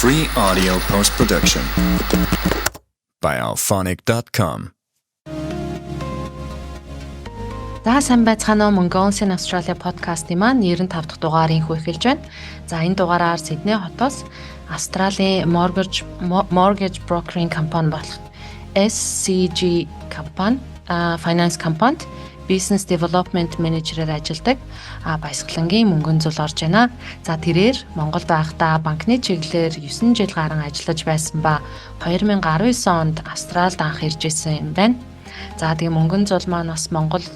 Free audio post production by alphonic.com. За, сайн байцгаана уу, Mongolian Australia podcast-ын маань 95 дахь дугаар инхүү эхэлж байна. За, энэ дугаараар Сидней хотоос Австралийн mortgage brokering компани болох SCG компани finance компанид business development manager-аар ажилладаг Баясгалангийн Мөнгөнзул орж байна. За, тэрээр Монголд байхдаа банкны чиглэлээр 9 жил гарan ажиллаж байсан ба 2019 онд Австралид анх ирж исэн юм байна. За, тэгээ Мөнгөнзул маань бас Монголд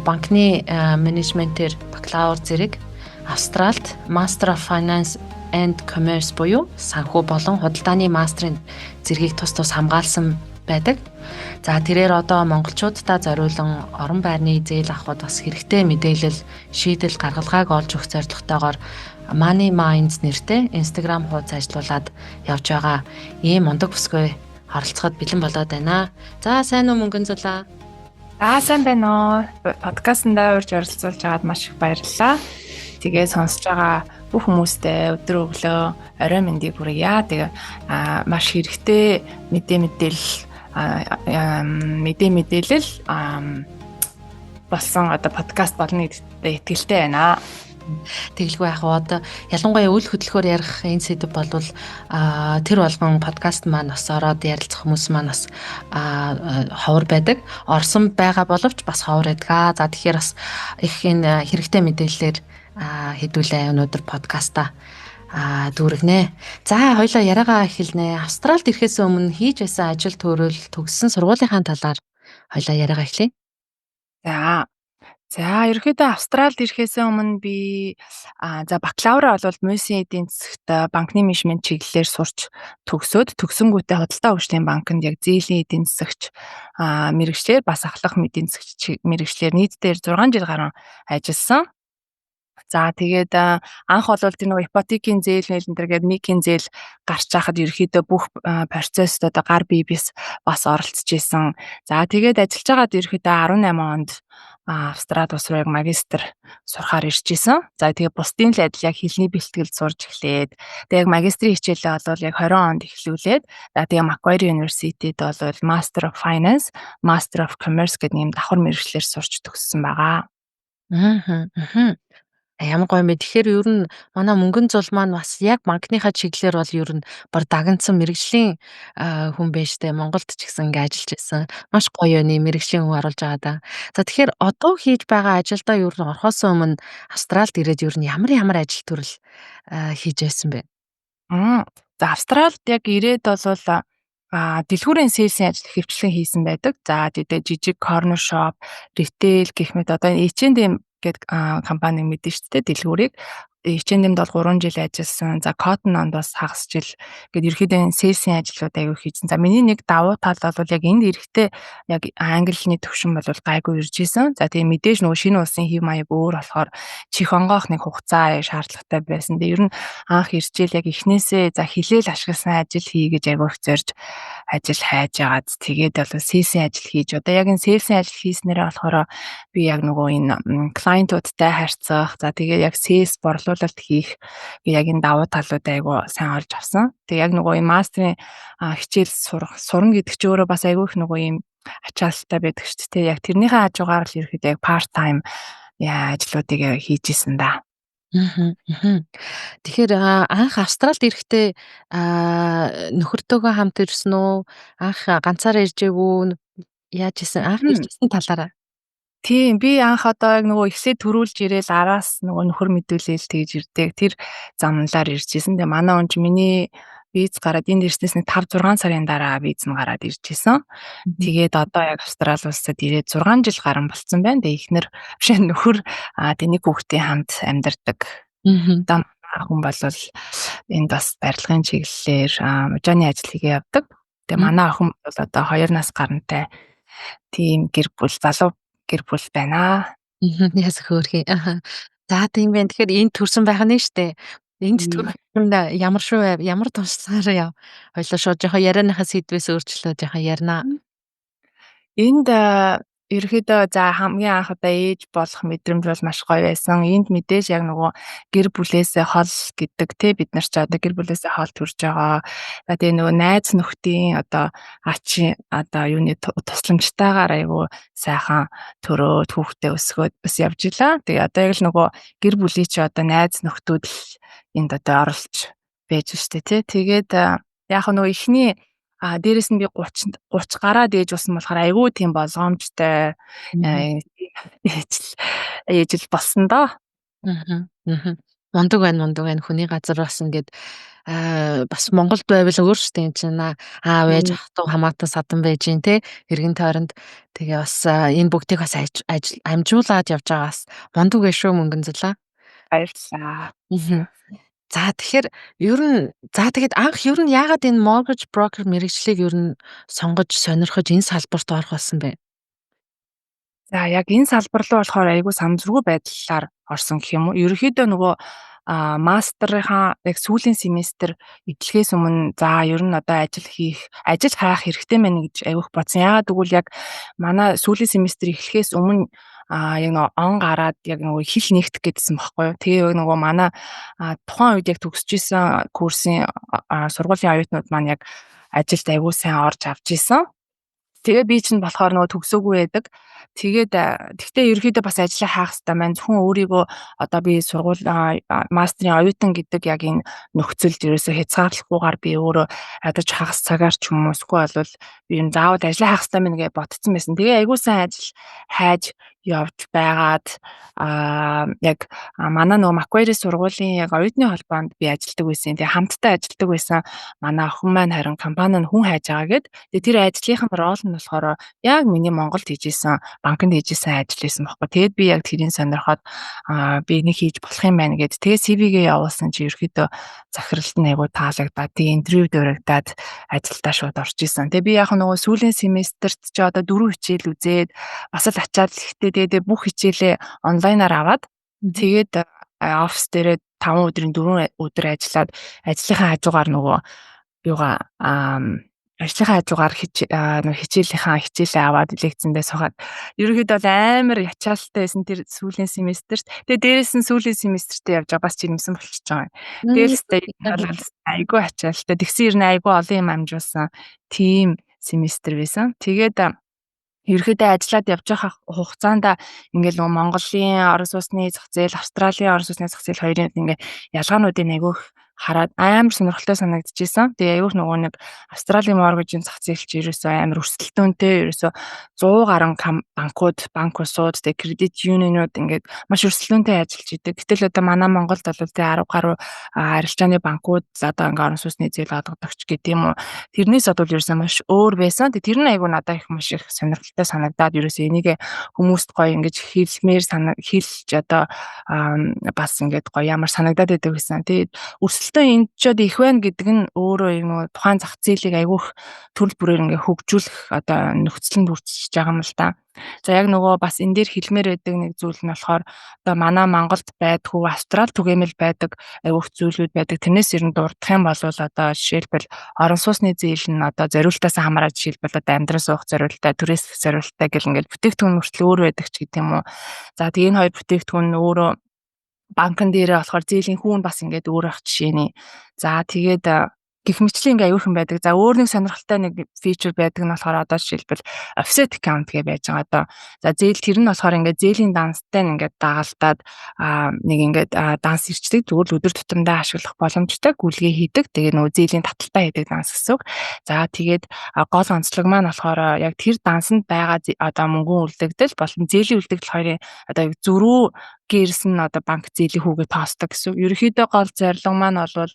банкны менежментээр бакалавр зэрэг, Австралид Master of Finance and Commerce буюу санхүү болон худалдааны мастрын зэргийг тус тус хамгаалсан байдаг. За, тэрээр одоо монголчууддаа зориулан орон байрны зээл авахад бас хэрэгтэй мэдээлэл, шийдэл гаргалгааг олж өгөх зорилготойгоор Money Minds нэртэй Instagram хуудас ажиллуулад явж байгаа ийм мундаг бүсгүй оролцоход бэлэн болоод байна. За, сайн уу, Мөнгөнзулаа? За, сайн байна уу? Подкастнда урьж оролцуулж байгаад маш их баярлалаа. Тэгээ сонсож байгаа бүх хүмүүстээ өдөр өглөө орой мэндийг хүргье. Тэгээ маш хэрэгтэй мэдээлэл болсон одоо подкаст болно гэдэгт итгэлтэй байна. Тэгэлгүй яах вэ? Одоо ялангуяа үйл хөдлөхөөр ярих энэ сэдэв болвол тэр болгон подкаст маань бас ороод ярилцах хүмүүс маань бас ховор байдаг. Орсон байгаа боловч бас ховор байдаг. За, тэгэхээр бас их энэ хэрэгтэй мэдээллээр хэдүүлээ өнөөдөр подкаста дүүргэнэ. За, хоёлаа яриагаа эхэлнэ. Австралид ирэхээс өмнө хийж байсан ажил төрөл, төгссөн сургуулийнхаа талаар хоёлаа яриагаа эхлэе. За. За, ерөнхийдөө Австралид ирэхээс өмнө би за бакалавраа бол муйсын эдийн засагт банкны менежмент чиглэлээр сурч төгсөөд, төгсөнгүүтээ худалдаа хөгжлийн банкнд яг зээлийн эдийн засагч мэргэжлээр, бас ахлах эдийн засагч мэргэжлээр нийтдээ 6 жил гарan ажилласан. За, тэгээд анх бол тэр нөгөө ипотекийн зээл мэл энэ тэр гээд MIC-ийн зээл гарч байхад ерөнхийдөө бүх процесст одоо гар бие бис бас оролцож исэн. За, тэгээд ажиллаж байгаад ерөнхийдөө 18 онд Австрали улс руу яг магистр сурахаар ирж исэн. За, тэгээ бусдын л адил яг хэлний бэлтгэлд сурж эхлээд, тэгээ яг магистрийн хичээлээ бол яг 20 онд эхлүүлээд, за, тэгээ Macquarie University-д бол Master of Finance, Master of Commerce гэдэг нэм давхар мэргэжлээр сурч төгссөн байгаа. Аа. Ямар гоё юм бэ. Тэгэхээр ер нь манай Мөнгөнзул маань бас яг банкныхаа чиглэлээр бол ер нь бар дагнацсан мэргэжлийн хүн байж тээ. Монголд ч гэсэн ингээ ажиллаж байсан. Маш гоё юм мэргэжлийн хүн оруулж байгаа да. За, тэгэхээр одоо хийж байгаа ажилдаа ер нь орохоос өмнө Австралид ирээд ер нь ямар ямар ажил төрөл хийж байсан бэ? За, Австралид яг ирээд бол дэлгүүрийн sales ийн ажил ихэвчлэн хийсэн байдаг. За, тэгээ жижиг corner shop, retail гэх мэт одоо H&M гэдэг компаниг мэднэ шүү дээ, дэлгүүрийг. H&M-д бол 3 жил ажилласан. За, Cotton On-д бас хагас жил гээд ерөнхийдөө sales ийн ажлууд аягүй хийсэн. За, миний нэг давуу тал бол яг энд ирэхдээ яг англиний төвшин бол гайгүй ирж исэн. За, тэгээ мэдээж нөгөө шинэ улсын хэв маяг өөр болохоор чих онгоох нэг хугацаа шаардлагатай байсан. Тэгээ ер нь анх иржээл яг эхнээсээ за хэлээл ашигласан ажил хий гэж аягүй их зорж ажил хайж агаад, тэгээд бол sales ийн ажил хийж, одоо яг энэ sales ийн ажил хийснээрээ болохоор би яг нөгөө энэ client уудтай харьцах, за, тэгээ яг sales борлуулалт хийх яг энэ давуу талууд айгүй сайн олж авсан. Тэгээ яг нөгөө энэ мастрын хичээл сурах сурна гэдэг чинь өөрөө бас айгүй их нөгөө юм ачаалттай байдаг шүү дээ. Яг тэрнийхээ хажуугаар л ерөөхдөө яг part time ажлуудыг хийж исэн да. Аа. Тэгэхээр анх Австралид ирэхдээ нөхөртөөгөө хамт ирсэн үү? Анх ганцаараа ирж ээв үү? Яаж исэн? Анх ирж исэн талаараа. Тийм, би анх одоо яг нөгөө эхлээд түрүүлж ирээл, араас нөгөө нөхөр мэдүүлээл тэгж ирдэг. Тэр замналаар ирж исэн. Тэгээ манай хүн чинь миний виз гараад энд ирснээс нэг 5 6 сарын дараа виз нь гараад ирж исэн. Тэгээд одоо яг Австрали улсад ирээд 6 жил гарan болцсон байна. Тэгээ эхнэр биш, нөхөр, тэг нэг хүүхдийн хамт амьдардаг. Одоо хүн бол энд бас барилгын чиглэлээр мужааны ажил хийгээ явдаг. Тэгээ манай охин бол одоо 2 нас гарантай тийм гэр бүл, залуу гэр бүл байна. Яс хөөрхий. Аа. За, тийм байна. Тэгэхээр энд төрсэн байх нь штэ. Энд төрөх нь ямар шүү байв? Ямар туршлагаараа яв? Хоёлаа шууд жоохон ярианыхаа сэдвээс өөрчлөө жоохон ярина. Энд Ерөөхдөө за хамгийн анх одоо ээж болох мэдрэмж бол маш гоё байсан. Энд мэдээж яг нөгөө гэр бүлээсээ хол гэдэг те, бид нар ч одоо гэр бүлээсээ хол төрж байгаа. За, тэгээ нөгөө найз нөхдийн одоо ачи одоо юуны тусламжтайгаар айгүй сайхан төрөөд, хүүхдээ өсгөөд бас явж илаа. Тэгээ одоо яг л нөгөө гэр бүлийн чи одоо найз нөхдүүд л энд одоо оролцож байж штэ тий. Тэгээд яг нөгөө эхний дээрэс нь би 30 30 гараад ээж болсон болохоор айгүй тийм болгоомжтой ээж л болсон доо. Аа. Мундаг байна, мундаг байна. Хүний газар бас ингээд бас Монголд байвал өөр шүү дээ, энэ чинь аав ээж, ах дүү хамаатан садан байж гин те, эргэн тойронд. Тэгээ бас энэ бүгдийг бас ажил амжуулаад явж байгаас мундаг байх шүү, Мөнгөнзулаа. Баярлалаа. За, тэгэхээр ер нь, за, тэгээд анх ер нь яагаад энэ mortgage broker мэргэжлийг ер нь сонгож, сонирхож энэ салбарт орох болсон бэ? За, яг энэ салбар руу болохоор айгүй санамсаргүй байдлаар орсон гэх юм уу. Ерөнхийдөө нөгөө мастерынхаа яг сүүлийн семестр эхлэхээс өмнө за ер нь одоо ажил хийх, ажил хайх хэрэгтэй байна гэж айгүйх бодсон. Яагаад гэвэл яг манай сүүлийн семестр эхлэхээс өмнө яг нөгөө он гараад яг нөгөө хэл нээгдэх гэдсэн байхгүй юу. Тэгээ яг нөгөө манай тухайн үед яг төгсөж исэн курсын сургуулийн оюутнууд маань яг ажилд айгүй сайн орж авч исэн. Тэгээ би чинь болохоор нөгөө төгсөөгүй байдаг. Тэгээд тэгтээ ерөөхдөө бас ажлаа хайх хэрэгтэй маань, зөвхөн өөрийгөө одоо би сургууль мастерын оюутан гэдэг яг энэ нөхцөлд ерөөсөө хязгаарлахгүйгээр би өөрөө ядаж хагас цагаар ч юм уу, эсвэл бол би юм заавал ажлаа хайх хэрэгтэй мэн гэж бодсон байсан. Тэгээ айгүй сайн ажил хайж явж байгаад яг манай нөгөө Macquarie сургуулийн яг оюутны холбоонд би ажилладаг байсан. Тэгээ хамтдаа ажилладаг байсан манай охин маань харин компани нь хүн хайж байгаа гэд. Тэгээ тэр ажлынх нь role нь болохоор яг миний Монголд хийж исэн, банкнд хийж исэн ажил байсан байхгүй. Тэгээд би яг тэрийг сонирхоод би энийг хийж болох юм байна гэд. Тэгээ CV-гээ явуулсан чи ерөөхдөө захиралд нь айгу таалагдаад, тэгээ интервью дурагдаад ажилдаа шууд орж исэн. Тэгээ би яг нөгөө сүүлийн семестрт чи одоо дөрвөн хичээл үзээд бас л ачаал ихтэй, тэгээд бүх хичээлээ онлайнаар аваад, тэгээд офис дээрээ 5 өдрийн 4 өдөр ажиллаад, ажлынхаа хажуугаар нөгөө юугаа ажлынхаа хажуугаар нөгөө хичээлийнхаа хичээлээ аваад, лекцэндээ суугаад, ерөнхийдөө бол амар ячаалтай байсан тэр сүүлийн семестрт. Тэгээ дээрээс нь сүүлийн семестртээ явж байгаа бас жирэмсэн болчихж байгаа юм. Тэгэл өстэй айгүй ачаалтай. Тэгсэн ер нь айгүй олон юм амжуулсан тийм семестр байсан. Тэгээд ерөөхдөө ажиллаад явж байгаа хугацаанд ингээл нөгөө Монголын орон сууцны зах зээл, Австралийн орон сууцны зах зээл хоёрын ингээ ялгаануудыг айгүйх хараад амар сонирхолтой санагдчихсэн. Тэгээ айгүйх нөгөө нэг Австралийн mortgage ийн зах зээл чи ерөөсөө амар өрсөлдөөнтэй, ерөөсөө 100 гаруй банкуд, банк улсууд, тэгээ credit union ууд ингээд маш өрсөлдөөнтэй ажиллаж идэг. Гэтэл одоо манай Монголд бол тэгээ 10 гаруй арилжааны банкуд одоо ингээ орон сууцны зээл олгодогч гэдэг юм уу. Тэрнээс бол ерөөсөө маш өөр байсан. Тэгээ тэр нь айгүй надад их маш их сонирхолтой санагдаад, ерөөсөө энийг хүмүүст гоё ингэж хэлмээр хэлж одоо бас ингээд гоё ямар санагдаад байдаг гэсэн. Тэгээд өрсөлдөөн энд ч одоо их байна гэдэг нь өөрөө юм уу, тухайн зах зээлийг айгүйх төрөл бүрээр ингээ хөгжүүлэх одоо нөхцөлөнд хүрчиж байгаа юм л да. За, яг нөгөө бас энэ дээр хэлмээр байдаг нэг зүйл нь болохоор одоо манай Монголд байдгүй, Австрал түгээмэл байдаг айгүйх зүйлүүд байдаг. Тэрнээс ер нь дурдах юм бол одоо жишээлбэл орон сууцны зээл нь одоо зориултаас хамаарат, жишээлбэл одоо амьдран суух зориултаа, түрээслэх зориултаа гэл ингээл бүтээгдэхүүн хүртэл өөр байдаг ч гэдэг юм уу. За, тэгээ энэ хоёр бүтээгдэхүүн нь өөрөө банкн дээрээ болохоор зээлийн хүүн бас ингээд өөр ах жишээний. За, тэгээд гэх мэтчлийн ингээ аюухан байдаг. За, өөр нэг сонирхолтой нэг feature байдаг нь болохоор одоо жишээлбэл offset account гэж байж байгаа одоо. За, зээл тэр нь болохоор ингээ зээлийн данстай ингээд дагалдаад нэг ингээд данс ирчдэг. Зүгээр л өдөр тутамдаа ашиглах боломжтой гүйлгээ хийдэг. Тэгээ нөгөө зээлийн таталтаа хийдэг данс гэсэн үг. За, тэгээд гол онцлог маань болохоор яг тэр дансанд байгаа одоо мөнгөн үлдэгдэл болон зээлийн үлдэгдэл хоёрын одоо зөрүү гэрс нь одоо банк зээлийн хүүгээ тоосдог гэсэн. Ерөнхийдөө гол зорилго маань бол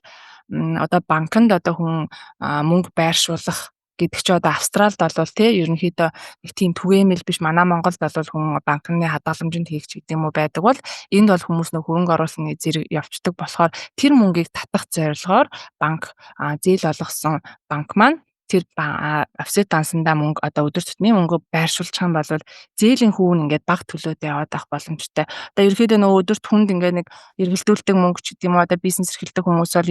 одоо банкнд одоо хүн мөнгө байршуулах гэдэг чи одоо Австралид бол тий ерөнхийдөө нэг тийм түгээмэл биш. Манай Монголд бол хүн банкны хадгаламжинд хийх ч гэдэг юм уу байдаг бол энд бол хүмүүс нөх хөрөнгө оруулалтын зэрэг явцдаг болохоор тэр мөнгийг татах зорилгоор банк зээл олгосон банк маань тэр тэр offset дансандаа мөнгө, одоо өдөр тутмын мөнгө байршуулчих юм бол зээлийн хүүн ингээд бага төлөөд яваад авах боломжтой. Одоо ерөөхдөө нөгөө өдөрт хүнд ингээд нэг эргэлдүүлдэг мөнгө ч гэдэг юм уу, одоо бизнес эрхэлдэг хүмүүс бол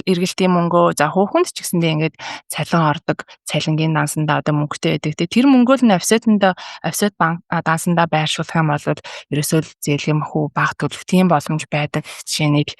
эргэлтийн мөнгөө, за хөөхөнд ч гэсэндээ ингээд цалин ордог, цалингийн дансандаа одоо мөнгөтэй байдаг. Тэр мөнгөө л offset-нд, offset банк дансандаа байршуулах юм бол ерөөсөө л зээлийн хүү бага төлөх тийм боломж байдаг жишээнийг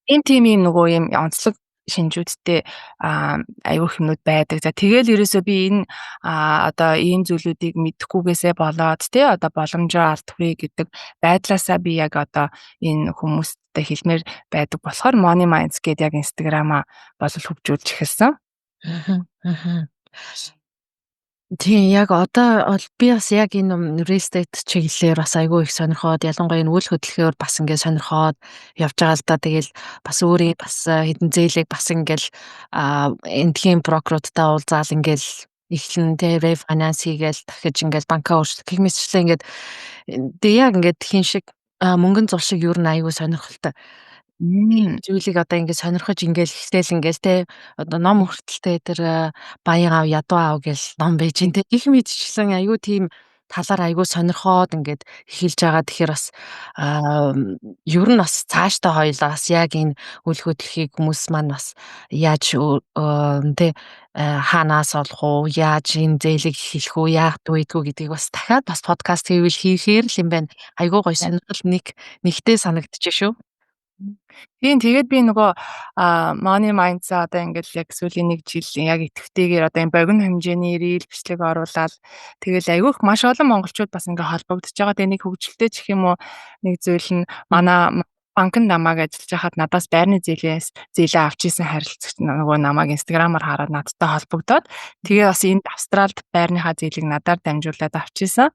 ийм тийм юм нөгөө юм онцлог шинжүүдтэй аюух юмнууд байдаг. За, тэгэл ерөөсөө би энэ одоо ийм зүйлүүдийг мэдэхгүйгээсээ болоод тий одоо боломжоо алдахгүй гэдэг байдлаасаа би яг одоо энэ хүмүүстэй хэлмээр байдаг болохоор Money Minds гэдэг яг Instagram-аа бол хөгжүүлж эхэлсэн. Аа. Тийм, яг одоо бол би бас яг энэ real estate чиглэлээр бас айгүй их сонирхоод, ялангуяа энэ үл хөдлөхөөр бас ингээд сонирхоод явж байгаа л да. Тэгэл бас өөрийн бас хэдэн зээлийг бас ингээл эндхийн брокеруудтай уулзаал, ингээл эхлэн тэ refinance хийгээл, дахиж ингээл банкаа өөрчлөх гэх мэтчлээ ингээд тэг яг ингээд хин шиг мөнгөн зул шиг ер нь айгүй сонирхолтой зүйлийг одоо ингээд сонирхож, ингээл ихтэл ингээл те одоо ном хүртэл тэр "Баян аав, ядуу аав" гэл ном байж гин те, гэх мэтчлэн айгүй тийм талаар айгүй сонирхоод ингээд эхэлж байгаа. Тэгэхээр бас ер нь бас цаашдаа хоёулаа бас яг энэ үл хөдлөхийг хүмүүс маань бас яаж тэ хаанаас олох уу, яаж энэ зээлийг эхлэх үү, яах вэ гэдгийг бас дахиад бас подкаст хийвэл хийхээр л юм байна. Айгүй гоё сонирхол нэг нэгтэй санагдчих шүү. Тийм, тэгээд би нөгөө Money Minds-а одоо ингээл яг сүүлийн нэг жил яг идэвхтэйгээр одоо энэ богино хэмжээний reel бичлэг оруулаад, тэгэл айгүйх маш олон монголчууд бас ингээ холбогдож байгаа. Тэгээ нэг хөгжилтэй ч гэх юм уу, нэг зүйл нь манай банкнд намайг ажиллаж байхад надаас байрны зээлээс зээлээ авч исэн харилцагч нөгөө намайг Instagram-аар хараад надтай холбогдоод, тэгээ бас энд Австралид байрныхаа зээлийг надаар дамжуулаад авч исэн.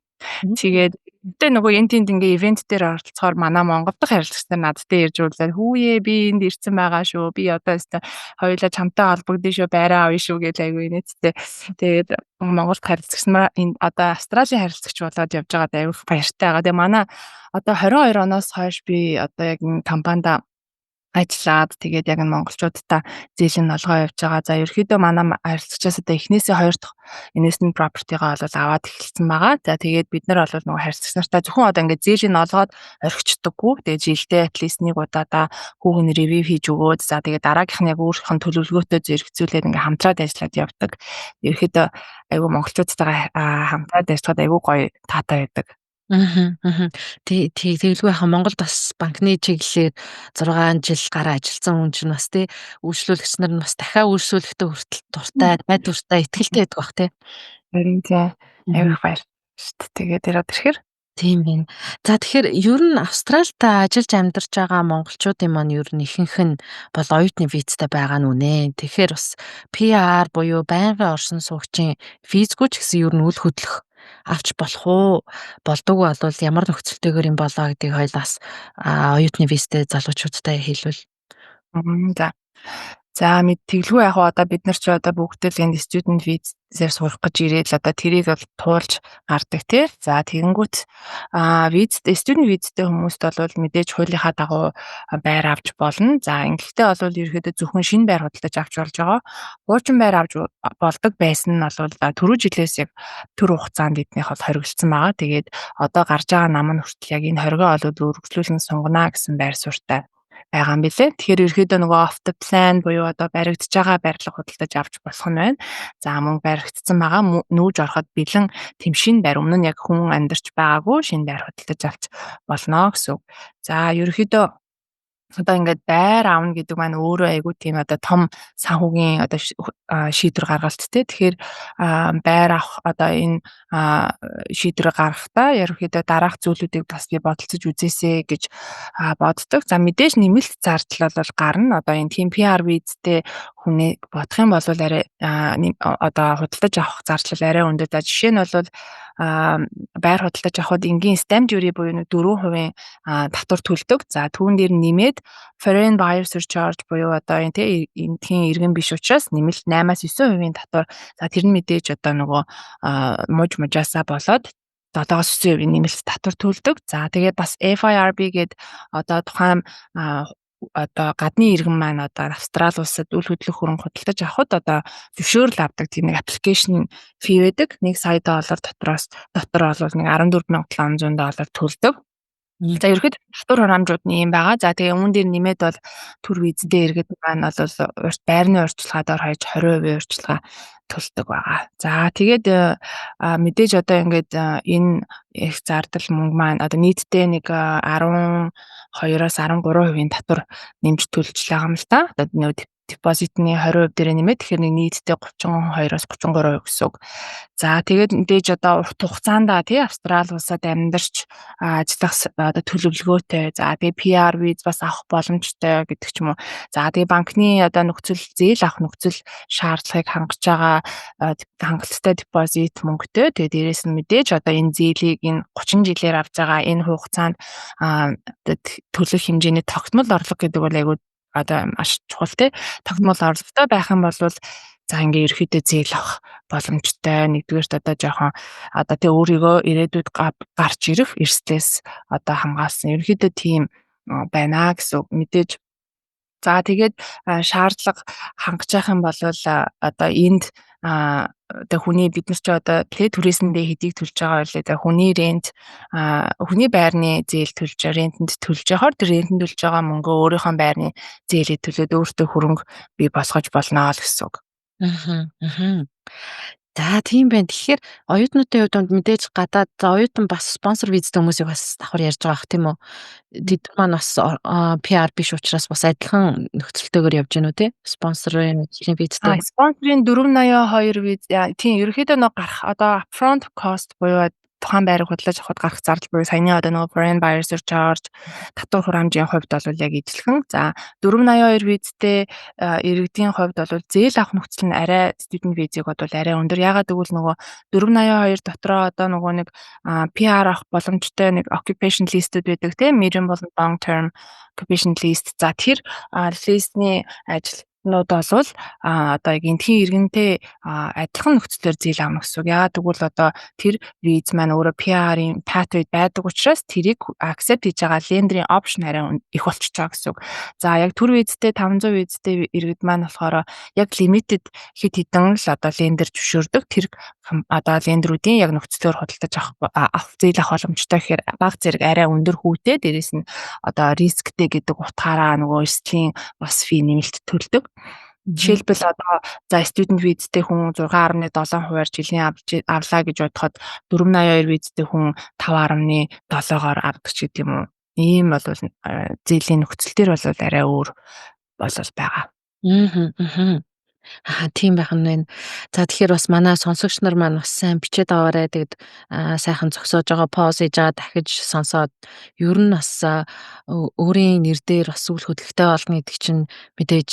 Тэгээд тэгээ нөгөө энэ тэнд ингээ event дээр оролцохоор манай Монгол дахь харилцагч нар надтай ирж уулзаад, "Хүүе, би энд ирсэн байгаа шүү. Би одоо өстой хоёулаа чамтай холбогдсон шүү. Байраа авъя шүү" гэж айгүй инээдтэй. Тэгээд Монголд харилцагч нар энэ одоо Австралийн харилцагч болоод явж байгаад айгүй баяртай байгаа. Тэгээ манай одоо 22 оноос хойш би одоо яг энэ компанид ажиллаад, тэгээд яг энэ монголчуудтай зээлийн олгоо явж байгаа. За, ерөөхдөө манай харилцагчаас одоо эхнээсээ хоёр дахь investment property-гаа бол аваад эхэлсэн байгаа. За, тэгээд бид нар бол нөгөө харилцагч нартай зөвхөн одоо ингээд зээлийн олгоод орхичдоггүй. Тэгээд жилдээ at least нэг удаадаа хүүхэн review хийж өгөөд, за тэгээд дараагийнх нь яг өөрийнх нь төлөвлөгөөтэй зэрэгцүүлээд ингээд хамтраад ажиллаад явдаг. Ерөөхдөө айгүй монголчуудтайгаа хамтраад ажиллахад айгүй гоё таатай байдаг. Аа. Тий, тэгэлгүй яхан Монголд бас банкны чиглэлээр 6 жил гараа ажилласан хүн чинь бас тий үйлчлүүлэгч нар нь бас дахиад үйлчлүүлэхдээ хүртэл дуртай, найдвартай, итгэлтэй байдаг бах тий. Харин тий. Аюу их баяр шүү дээ. Тэгээд ирээд ирэхээр Тийм байна. За, тэгэхээр ер нь Австралид ажиллаж амьдарч байгаа монголчуудын маань ер нь ихэнх нь бол оюутны визтэй байгаа нь үнэ. Тэгэхээр бас PR буюу байнгын оршин суугчийн визгүй ч гэсэн ер нь үл хөдлөх авч болох уу? Болдоггүй болвол ямар нөхцөлтэйгээр юм болоо гэдгийг хоёулаас оюутны визтэй залуучуудтай хэлвэл. За. За, мэд тэглгүй яг одоо бид нар ч одоо бүгд л энэ student visa-ээр сурах гэж ирээд л одоо тэрийг бол туулж гардаг тий. За, тэгэнгүүт виз, student visa-тэй хүмүүст бол мэдээж хуулийнхаа дагуу байр авч болно. За, ингэхдээ бол ерөөхдөө зөвхөн шинэ байр худалдаж авч болж байгаа. Хуучин байр авч болдог байсан нь бол түрүү жилээс яг төр хугацаанд эднийх бол хоригдсон байгаа. Тэгээд одоо гарч байгаа нам нь хүртэл яг энэ хоригоо бол үргэлжлүүлэн сунгана гэсэн байр суурьтай байгаа юм билээ. Тэгэхээр ерөөхдөө нөгөө off the plan буюу одоо баригдаж байгаа барилга худалдаж авч болох нь байна. За, мөн баригдсан байгаа, нүүж ороход бэлэн тэм шинэ байр, өмнө нь яг хүн амьдарч байгаагүй шинэ байр худалдаж авч болно гэсэн үг. За, ерөөхдөө одоо ингээд байр авна гэдэг маань өөрөө айгүй тийм одоо том санхүүгийн одоо шийдвэр гаргалт те. Тэгэхээр байр авах одоо энэ шийдвэр гаргахдаа ерөнхийдөө дараах зүйлүүдийг бас би бодолцож үзээсэй гэж боддог. За, мэдээж нэмэлт зардал бол гарна. Одоо энэ тийм PR визтэй хүнийг бодох юм бол арай одоо худалдаж авах зардал арай өндөр. За, жишээ нь бол байр худалдаж авахад энгийн stamp duty буюу нэг 4% татвар төлдөг. За, түүн дээр нэмээд foreign buyer surcharge буюу одоо энэ тий эндхийн иргэн биш учраас нэмэлт 8-аас 9% татвар. За, тэр нь мэдээж одоо нөгөө муж мужаасаа болоод 7-оос 9% нэмэлт татвар төлдөг. За, тэгээд бас FIRB гээд одоо тухайн одоо гадны иргэн маань одоо Австрали улсад үл хөдлөх хөрөнгө худалдаж авахад одоо зөвшөөрөл авдаг тийм нэг application fee байдаг. 1 сая доллар дотор бол нэг 14,700 доллар төлдөг. За, ерөнхийдөө татвар хураамжууд нь ийм байгаа. За, тэгээ үүн дээр нэмээд бол төр визтэй иргэд маань бол урт байрны урьдчилгаа дор хаяж 20% урьдчилгаа төлдөг байгаа. За, тэгээд мэдээж одоо ингээд энэ их зардал мөнгө маань одоо нийтдээ нэг 12-оос 13% татвар нэмж төлж байгаа юм л та. Одоо нөгөө депозитны 20% дээр нэмээд, тэгэхээр нэг нийтдээ 32-оос 33% гэсэн үг. За, тэгээд мэдээж одоо урт хугацаанд тий Австрали улсад амьдарч ажиллах одоо төлөвлөгөөтэй. За, тэгээ PR виз бас авах боломжтой гэдэг ч юм уу. За, тэгээ банкны одоо нөхцөл, зээл авах нөхцөл шаардлагыг хангаж байгаа хангалттай депозит мөнгөтэй. Тэгээ дээрэс нь мэдээж одоо энэ зээлийг энэ 30 жилээр авч байгаа энэ хугацаанд төлөх хэмжээний тогтмол орлого гэдэг бол айгүй одоо маш чухал, тий. Тогтмол орлоготой байх юм бол за, ингээ ерөөхдөө зээл авах боломжтой. Нэгдүгээрт одоо жоохон одоо тий өөрийгөө ирээдүйд гарч ирэх эрсдлээс одоо хамгаалсан. Ерөнхийдөө тийм байна гэсэн үг. Мэдээж за, тэгээд шаардлага хангаж явах юм бол одоо энд одоо хүний бид нар ч одоо тий түрээсэндээ хэдийг төлж байгаа байлээ. Тэгээ хүний rent, хүний байрны зээл төлж, rent энд төлж явахаар тэр rent энд төлж байгаа мөнгөө өөрийнхөө байрны зээлийг төлөөд өөртөө хөрөнгө бий болгож болно л гэсэн үг. Аа. За, тийм байна. Тэгэхээр оюутнуудын хувьд мэдээж гадаад, за, оюутан бас спонсор визтэй хүмүүсийг бас давхар ярьж байгаа ах, тийм үү? Тэд маань бас PR биш учраас бас адилхан нөхцөлтэйгээр явж гэнэ үү, те? Спонсорын ажлын визтэй. Спонсорын 482 виз, тийм, ерөнхийдөө нэг гарах одоо upfront cost буюу тухайн байрыг худалдаж авахад гарах зардал буюу саяны одоо нөгөө foreign buyer surcharge, татвар хураамжийн хувьд бол яг ижилхэн. За, 482 визтэй иргэдийн хувьд бол зээл авах нөхцөл нь арай student визийг бол арай өндөр. Яагаад гэвэл нөгөө 482 дотроо одоо нөгөө нэг PR авах боломжтой нэг occupation list-үүд байдаг, тийм, medium болон long term occupation list. За, тэр list-ний ажил нууд болвол одоо яг эндхийн иргэнтэй адилхан нөхцлөөр зээл авна гэсэн үг. Яагаад гэвэл одоо тэр виз маань өөрөө PR-ын pathway байдаг учраас тэрийг accept хийж байгаа lender-ийн option арай их болчихж байгаа гэсэн үг. За, яг төр визтэй, 500 визтэй иргэд маань болохоор яг limited хэд хэдэн л одоо lender зөвшөөрдөг. Тэр одоо lender үүдийн яг нөхцлөөр худалдаж авах, зээл авах боломжтой гэхээр баг зэрэг арай өндөр хүүтэй, дээрэс нь одоо risk тэй гэдэг утгаараа нөгөө эрсдлийн бас fee нэмэлт төлдөг. Жишээлбэл, одоо за, student визтэй хүн 6.7%-аар жилийн авлаа гэж бодоход 482 визтэй хүн 5.7-оор авдаг ч гэдэг юм уу. Ийм бол зээлийн нөхцөл дээр бол арай өөр болол байгаа. Аа. Аа, тийм байх нь байна. За, тэгэхээр бас манай сонсогч нар маань бас сайн бичээд аваарай. Тэгэд сайхан зогсоож байгаа, pause хийж байгаа, дахиж сонсоод ер нь бас өөрийн нэр дээр бас үл хөдлөхтэй болно гэдэг чинь мэдээж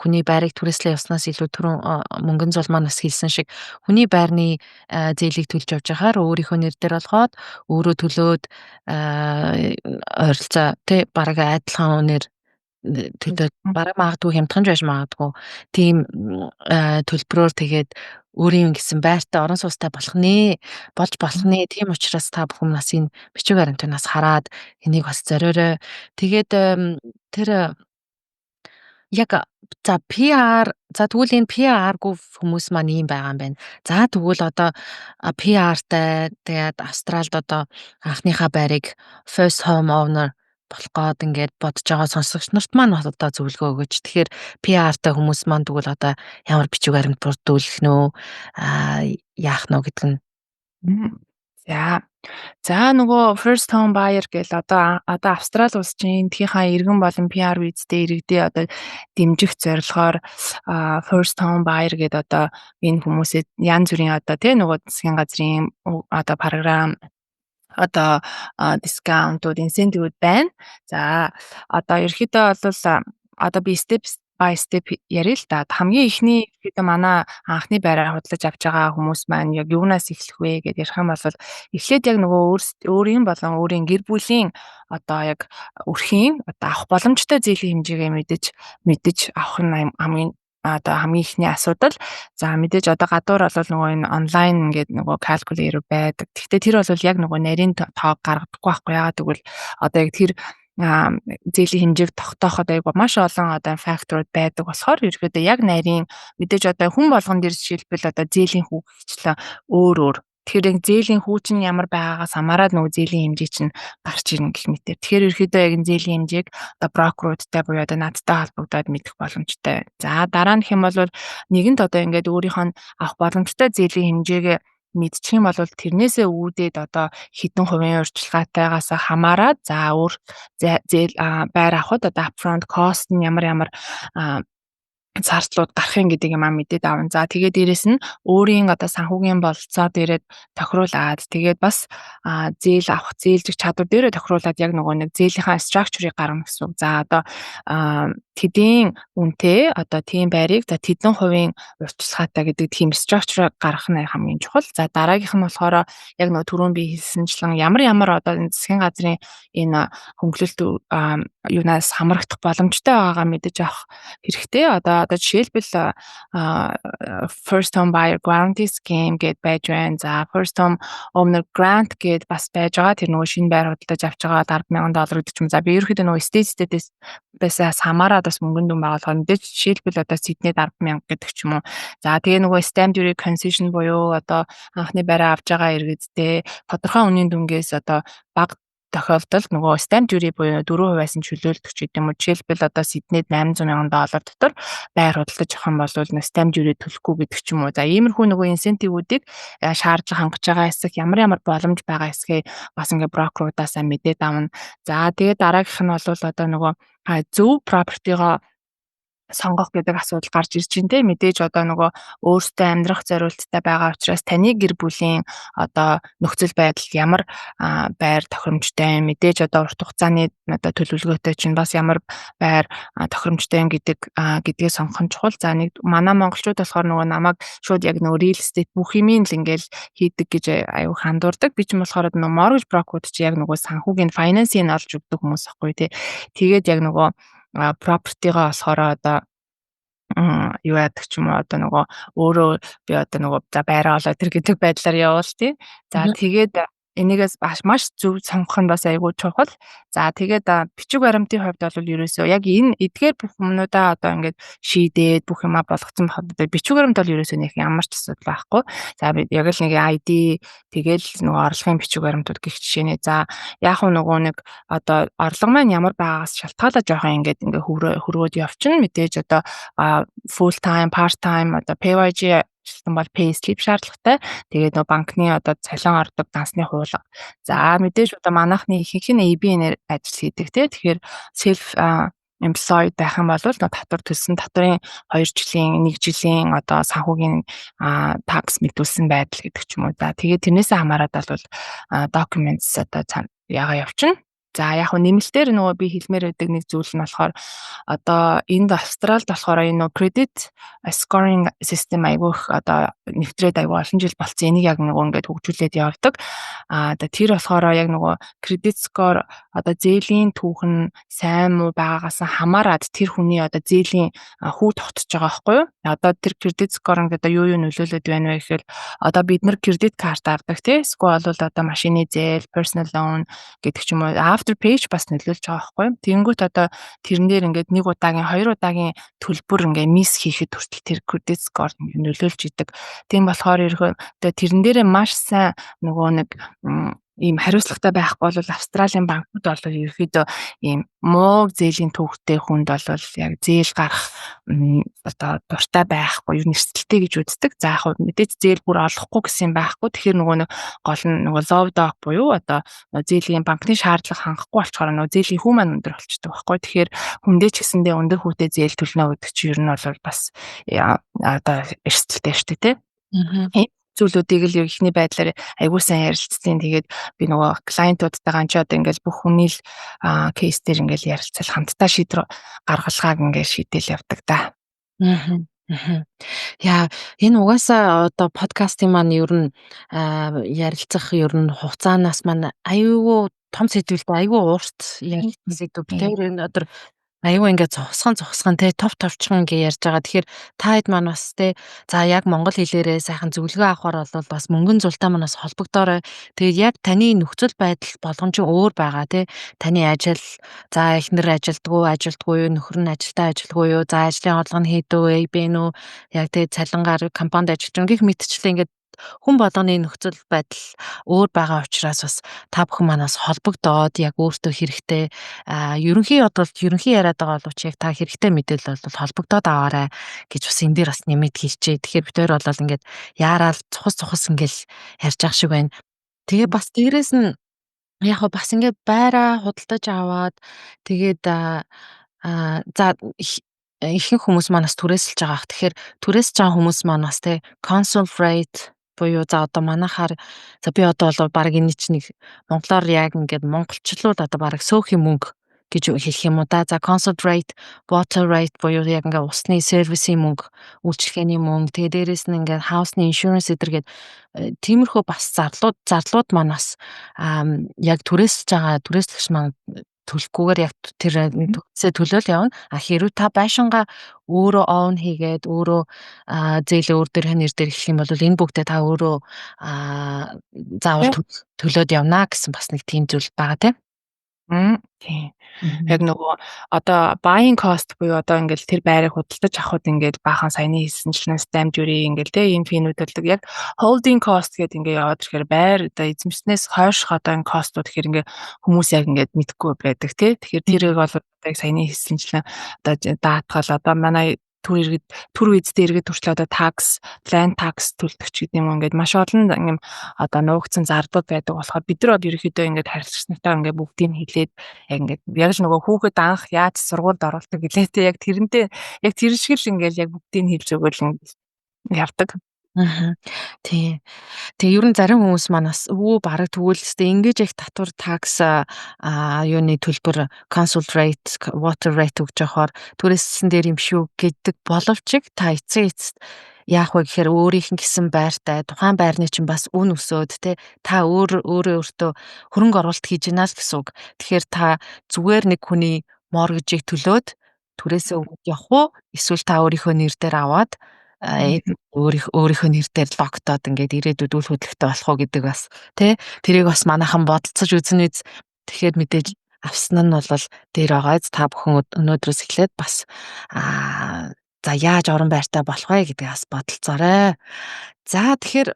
хүний байрыг түрээслээ явснаас илүү, түрүүн мөнгөн зул маань бас хэлсэн шиг, хүний байрны зээлийг төлж явж байхаар өөрийнхөө нэр дээр болгоод өөрөө төлөөд ойролцоо тий бараг адилхан үнээр төлөөд, бараг магадгүй хямдхан ч байж магадгүй, тийм төлбөрөөр тэгээд өөрийн гэсэн байртай, орон сууцтай болох нэ, болж болох нэ. Тийм учраас та бүхэн бас энэ бичиг баримтнаас хараад энийг бас зориорой. Тэгээд тэр яг за, PR, за, тэгвэл энэ PR-гүй хүмүүс маань ийм байгаа юм байна. За, тэгвэл одоо PR-тай, тэгээд Австралид одоо анхныхаа байрыг first home owner болох гээд ингээд бодож байгаа сонсогч нарт маань одоо зөвлөгөө өгөөч. Тэгэхээр PR-тай хүмүүс маань тэгвэл одоо ямар бичиг баримт бүрдүүлэх нөө, яах нь гэдэг нь. За. За, нөгөө first home buyer гэл одоо Австрали улс чинь эндийнхаа иргэн болон PR визтэй иргэдээ одоо дэмжих зорилгоор first home buyer гэдэг одоо энэ хүмүүсээ янз бүрийн одоо тий нөгөө засгийн газрын одоо програм, одоо discount ууд, incentive үүд байна. За, одоо ерөнхийдөө бол одоо би step by step ярья л да. Хамгийн эхний ерөнхийдөө манай анхны байраа худалдаж авч байгаа хүмүүс маань яг юунаас эхлэх вэ гэдээ ярих юм бол эхлээд яг нөгөө өөрийн болон өөрийн гэр бүлийн одоо яг өрхийн одоо авах боломжтой зээлийн хэмжээгээ мэдэж авах нь хамгийн эхний асуудал. За, мэдээж одоо гадуур бол нөгөө энэ онлайн ингээд нөгөө calculator байдаг. Гэхдээ тэр бол яг нөгөө нарийн тоог гаргадаггүй байхгүй. Яагаад гэвэл одоо яг тэр Зээлийн хэмжээг тогтооход айгүй маш олон одоо факторууд байдаг болохоор ерөөдөө яг нарийн мэдээж одоо хүн болгон дээр жишээлбэл одоо зээлийн хүү гэгчлэн өөр өөр. Тэгэхээр яг зээлийн хүү чинь ямар байгаагаас хамаарат нөгөө зээлийн хэмжээ чинь гарч ирнэ гэх мэтэр. Тэгэхээр ерөөдөө яг энэ зээлийн хэмжээг одоо брокеруудтай буюу одоо надтай холбогдоод мэдэх боломжтой. За, дараа нь гэх юм бол нэгэнт одоо ингээд өөрийнх нь авах боломжтой зээлийн хэмжээгээ мэдчих юм бол тэрнээсээ үүдээд одоо хэдэн хувийн урьдчилгаатайгаас хамаарат, за, өөр зээл байр авахад одоо upfront cost нь ямар ямар зардлууд гарах юм гэдэг юм аа мэдээд авна. За, тэгээд дээрэс нь өөрийн одоо санхүүгийн бололцоо дээрээ тохируулаад, тэгээд бас зээл авах, зээлжих чадвар дээрээ тохируулаад яг нөгөө нэг зээлийнхаа structure-ыг гаргана гэсэн үг. За, одоо тэдийн үнэтэй одоо тийм байрыг, за, тэдэн хувийн урьдчилгаатай гэдэг тийм structure гаргах нь хамгийн чухал. За, дараагийнх нь болохоор яг нөгөө түрүүн би хэлсэнчлэн ямар ямар одоо энэ засгийн газрын энэ хөнгөлөлт юунаас хамрагдах боломжтой байгаагаа мэдэж авах хэрэгтэй. Одоо жишээлбэл First Home Buyer Guarantee Scheme гэд байж байна. За, First Home Owner Grant гэд бас байж байгаа. Тэр нөгөө шинэ байр худалдаж авч байгаа 10,000 доллар гэдэг ч юм. За, би ерөөхдөө нөгөө state state-ээс хамаарат бас мөнгөн дүн байгаа болохоор мэдээж жишээлбэл одоо Сиднейд 10,000 гэдэг ч юм уу. За, тэгээ нөгөө stamp duty concession буюу одоо анхны байраа авч байгаа иргэдтэй тодорхой үнийн дүнгээс одоо бага тохиолдолд нөгөө stamp duty буюу 4%-аас нь чөлөөлдөг ч гэдэг юм уу. Жишээлбэл, одоо Сиднейд 800 мянган доллар дотор байр худалдаж авах юм бол stamp duty төлөхгүй гэдэг ч юм уу. За, иймэрхүү нөгөө incentive-үүдийг шаардлага хангаж байгаа хэсэг, ямар ямар боломж байгаа хэсгээ бас ингээ брокеруудаасаа мэдээд авна. За, тэгээд дараагийнх нь бол одоо нөгөө зөв property-гоо сонгох гэдэг асуудал гарч ирж байна, те. Мэдээж одоо нөгөө өөртөө амьдрах зориулттай байгаа учраас таны гэр бүлийн одоо нөхцөл байдал ямар байр тохиромжтой, мэдээж одоо урт хугацааны одоо төлөвлөгөөтэй чинь бас ямар байр тохиромжтой гэдэг гэдгээ сонгох нь чухал. За, нэг манай монголчууд болохоор нөгөө намайг шууд яг нөгөө real estate бүх юмыг л ингээл хийдэг гэж аюу хандуурдаг. Би ч юм болохоор нөгөө mortgage broker-ууд чи яг нөгөө санхүүгийн finance-ыг олж өгдөг хүмүүс байхгүй, тий. Тэгээд яг нөгөө property-гоо болохоор одоо юу яадаг ч юм уу, одоо нөгөө өөрөө би одоо нөгөө, за, байраа олоо тэр гэдэг байдлаар явуул, тий. За, тэгээд энийгээс маш зөв сонгох нь бас айгүй чухал. За, тэгээд бичиг баримтын хувьд бол ерөөсөө яг энэ эдгээр бүх юмнуудаа одоо ингээд шийдээд бүх юмаа болгоцсон байхад одоо бичиг баримт бол ерөөсөө нэг ямар ч асуудал байхгүй. За, яг л нэг ID, тэгэл нөгөө орлогын бичиг баримтууд гэх жишээний. За, яг уу нөгөө нэг одоо орлого маань ямар байгаагаас шалтгаалаад жоохон ингээд ингээ хөрвөөд явчихна. Мэдээж одоо full time, part time, одоо PAYG ажилтан бол pay slip шаардлагатай. Тэгээд нөгөө банкны одоо цалин ордог дансны хуулга. За, мэдээж одоо манайхны ихэнх нь ABN-ээр ажил хийдэг, тий. Тэгэхээр self employed байх юм бол нөгөө татвар төлсөн татварын 2 жилийн, 1 жилийн одоо санхүүгийн tax мэдүүлсэн байдал гэдэг ч юм уу. За, тэгээд тэрнээсээ хамаарат бол documents одоо ягаа явчихна. За, яг хөө нэмэлтээр нөгөө би хэлмээр байдаг нэг зүйл нь болохоор одоо энд Австралид болохоор энэ нөгөө credit scoring system айгүй их одоо нэвтрээд айгүй олон жил болцсон. Энийг яг нөгөө ингээд хөгжүүлээд явдаг. Аа, одоо тэр болохоор яг нөгөө credit score, одоо зээлийн түүх нь сайн муу байгаагаас хамаарат тэр хүний одоо зээлийн хүү тогтож байгаа байхгүй юу? Одоо тэр credit scoring одоо юу юу нөлөөлөд байна вэ гэхээр одоо бид нар кредит карт авдаг, тий. Эсвэл бол одоо машины зээл, personal loan гэдэг ч юм уу, Afterpay бас нөлөөлж байгаа байхгүй юу? Тэгэнгүүт одоо тэрэн дээр ингээд нэг удаагийн, хоёр удаагийн төлбөр ингээд miss хийхэд хүртэл тэр credit score нөлөөлж идэг. Тийм болохоор ерөнхийдөө тэрэн дээрээ маш сайн нөгөө нэг ийм хариуцлагатай байхгүй бол Австралийн банкуд бол ерөнхийдөө ийм муу зээлийн түүхтэй хүнд бол яг зээл гарах одоо дуртай байхгүй, ер нь эрсдэлтэй гэж үздэг. За, яг мэдээж зээл бүр олохгүй гэсэн юм байхгүй. Тэгэхээр нөгөө нэг гол нь нөгөө loan doc буюу одоо зээлийн банкны шаардлага хангахгүй болчоор нөгөө зээлийн хүү маань өндөр болчдөг байхгүй. Тэгэхээр хүндээ ч гэсэндээ өндөр хүүтэй зээл төлнө гэдэг чинь ер нь бол бас одоо эрсдэлтэй шүү дээ, тий. Зүйлүүдийг л эхний байдлаар аягүй сайн ярилцсан. Тэгээд би нөгөө client-уудтайгаа ч одоо ингээл бүх хүний л case дээр ингээл ярилцал, хамтдаа шийдвэр гаргалгааг ингээл шийдэл явдаг да. Аа. Яа, энэ угаасаа одоо подкастын маань ер нь ярилцах ер нь хугацаанаас маань аюулгүй том сэдвэлтэй, аюулгүй урт ярилцсан сэдв. Тэр энэ одоо Аюу, ингээд зогсхон зогсхон те, тов товчхон ингээ ярьж байгаа. Тэгэхээр та хэд маань бас те, за яг монгол хэлээрээ сайхан зөвлөгөө авахар бол бас мөнгөн зултай маань бас холбогдоорой. Тэгээд яг таны нөхцөл байдал болгон чинь өөр байгаа те. Таны ажил, за эхнэр ажилдгүй, ажилдгүй юу, нөхөр нь ажилдаа, ажилгүй юу, за ажлын орлого нь хэдүү вэ, бэ нүү, яг те цалингаар компанид ажиллаж байгаа гэх мэтчлээ ингээд хүн болгоны нөхцөл байдал өөр байгаа учраас бас та бүхэн манаас холбогдоод яг өөртөө хэрэгтэй ерөнхий бодвол, ерөнхий яриад байгаа боловч яг та хэрэгтэй мэдээлэл бол холбогдоод аваарай гэж бас энэ дээр бас нэмээд хэлчихье. Тэгэхээр бид хоёр бол ингээд яараал цухас цухас ингээл ярьж байгаа шиг байна. Тэгээ бас дээрэс нь яг бас ингээд байраа худалдаж аваад, тэгээд за ихэнх хүмүүс манаас түрээсэлж байгаа ах. Тэгэхээр түрээсэлж байгаа хүмүүс маань бас те council rate буюу за одоо манайхаар, за би одоо бол баг энэ чинь нэг монголоор яг ингээд монголчлуул одоо баг сөөхий мөнгө гэж хэлэх юм уу да. За council rate, water rate буюу яг ингээ усны сервисийн мөнгө, үйлчилгээний мөнгө, тэгээ дээрэс нь ингээ house-ны insurance эдэргээд тиймэрхүү бас зарлууд маань бас яг түрээсэлж байгаа түрээслэгч маань төлөхгүйгээр яг тэр төгсөө төлөөл явна. А хэрвээ та байшингаа өөрөө own хийгээд, өөрөө зээлээ өөр дээрх нэр дээр эхлэх юм бол энэ бүгдээ та өөрөө заавал төлөөд явна гэсэн бас нэг тийм зүйл байгаа тийм. Тийм. Яг нөгөө одоо buying cost буюу одоо ингээл тэр байрыг худалдаж авахд ингээд баахан саяны хэлсэнчлэн stamp duty ингээл те ийм fee нүүд төлдөг. Яг holding cost гэдэг ингээд яваад ирэхээр байр одоо эзэмшнээс хойших одоо энэ cost ууд гэхээр ингээд хүмүүс яг ингээд мэдэхгүй байдаг те. Тэгэхээр тэрийг бол одоо яг саяны хэлсэнчлэн одоо даатгал, одоо манай төр иргэд, төр визтэй иргэд хүртэл одоо tax, land tax төлдөг ч гэдэг юм уу, ингээд маш олон юм одоо нуугдсан зарлууд байдаг болохоор бид нар бол ерөнхийдөө ингээд харилцагч нартай ингээд бүгдийг хэлээд, яг ингээд яг л нөгөө хүүхэд анх яаж сургуульд оруулдаг гэлээ те, яг тэрнтэй яг тэр шиг л ингээд яг бүгдийг хэлж өгөөл ингээд явдаг. Аа. Тий. Тэгээ ер нь зарим хүмүүс маань бас өвөө бараг тэгвэл өстэй ингэж их татвар tax юуны төлбөр, council rate, water rate өгж явахаар түрээссэн дээр юм шүү гэдэг боловч та эцсийн эцэст яах вэ гэхээр өөрийнх нь гисэн байртай тухайн байрны чинь бас үн өсөөд те, та өөр өөрөө өөртөө хөрөнгө оруулалт хийж гинэ л гэсэн үг. Тэгэхээр та зүгээр нэг хүний mortgage ийг төлөөд түрээсээ өгöd явах уу, эсвэл та өөрийнхөө нэр дээр аваад өөрийнхөө нэр дээр lock тоод ингээд ирээдүйд үл хөдлөхтэй болох уу гэдэг бас тий, тэрийг бас манайхан бодолцож үзнэ үз. Тэгэхээр мэдээж авсан нь бол дээр байгаа. Та бүхэн өнөөдрөөс эхлээд бас за яаж орон байртай болох вэ гэдгийг бас бодолцоорой. За, тэгэхээр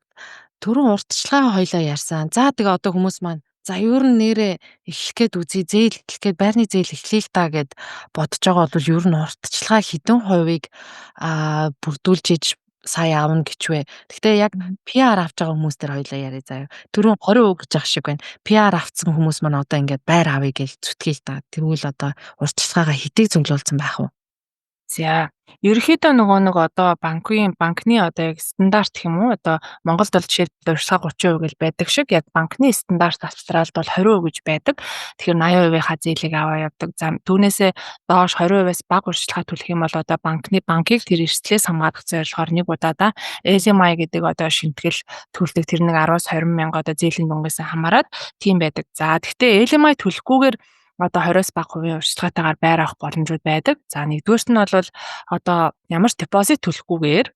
түрүүн урьдчилгаа хоёлаа ярьсан. За, тэгээ одоо хүмүүс маань за ер нь нэрээ эхлэх гээд үзье, зээл эхлэх гээд, байрны зээл эхлэе л та гэд бодож байгаа бол ер нь урьдчилгаа хэдэн хувийг бүрдүүлж иж сая авна гэж вэ? Гэхдээ яг PR авч байгаа хүмүүс дээр хоёлаа яриа заяа. Түрүүн 20% гэж ах шиг байна. PR авцсан хүмүүс маань одоо ингээд байр авъя гэж зүтгий л та. Тэгвэл одоо урьдчилгаагаа хэдийг зөвлөөлсөн байх вэ? За, ерөнхийдөө нөгөө нэг одоо банкны одоо яг стандарт гэх юм уу, одоо Монголд бол жишээлбэл урьдчилгаа 30% гэж байдаг шиг, яг банкны стандарт Австралид бол 20% гэж байдаг. Тэгэхээр 80%-ийнхаа зээлийг аваа явдаг. За, түүнээсээ доош 20%-аас бага урьдчилгаа төлөх юм бол одоо банкыг тэр эрсдлээс хамгаалах зорилгоор нэг удаадаа LMI гэдэг одоо шимтгэл төлдөг. Тэр нэг 10-аас 20 мянга одоо зээлийн дүнгээс хамаарат тийм байдаг. За, гэхдээ LMI төлөхгүйгээр одоо 20-оос бага хувийн урьдчилгаатайгаар байр авах боломжууд байдаг. За, нэгдүгээрт нь бол одоо ямар ч депозит төлөхгүйгээр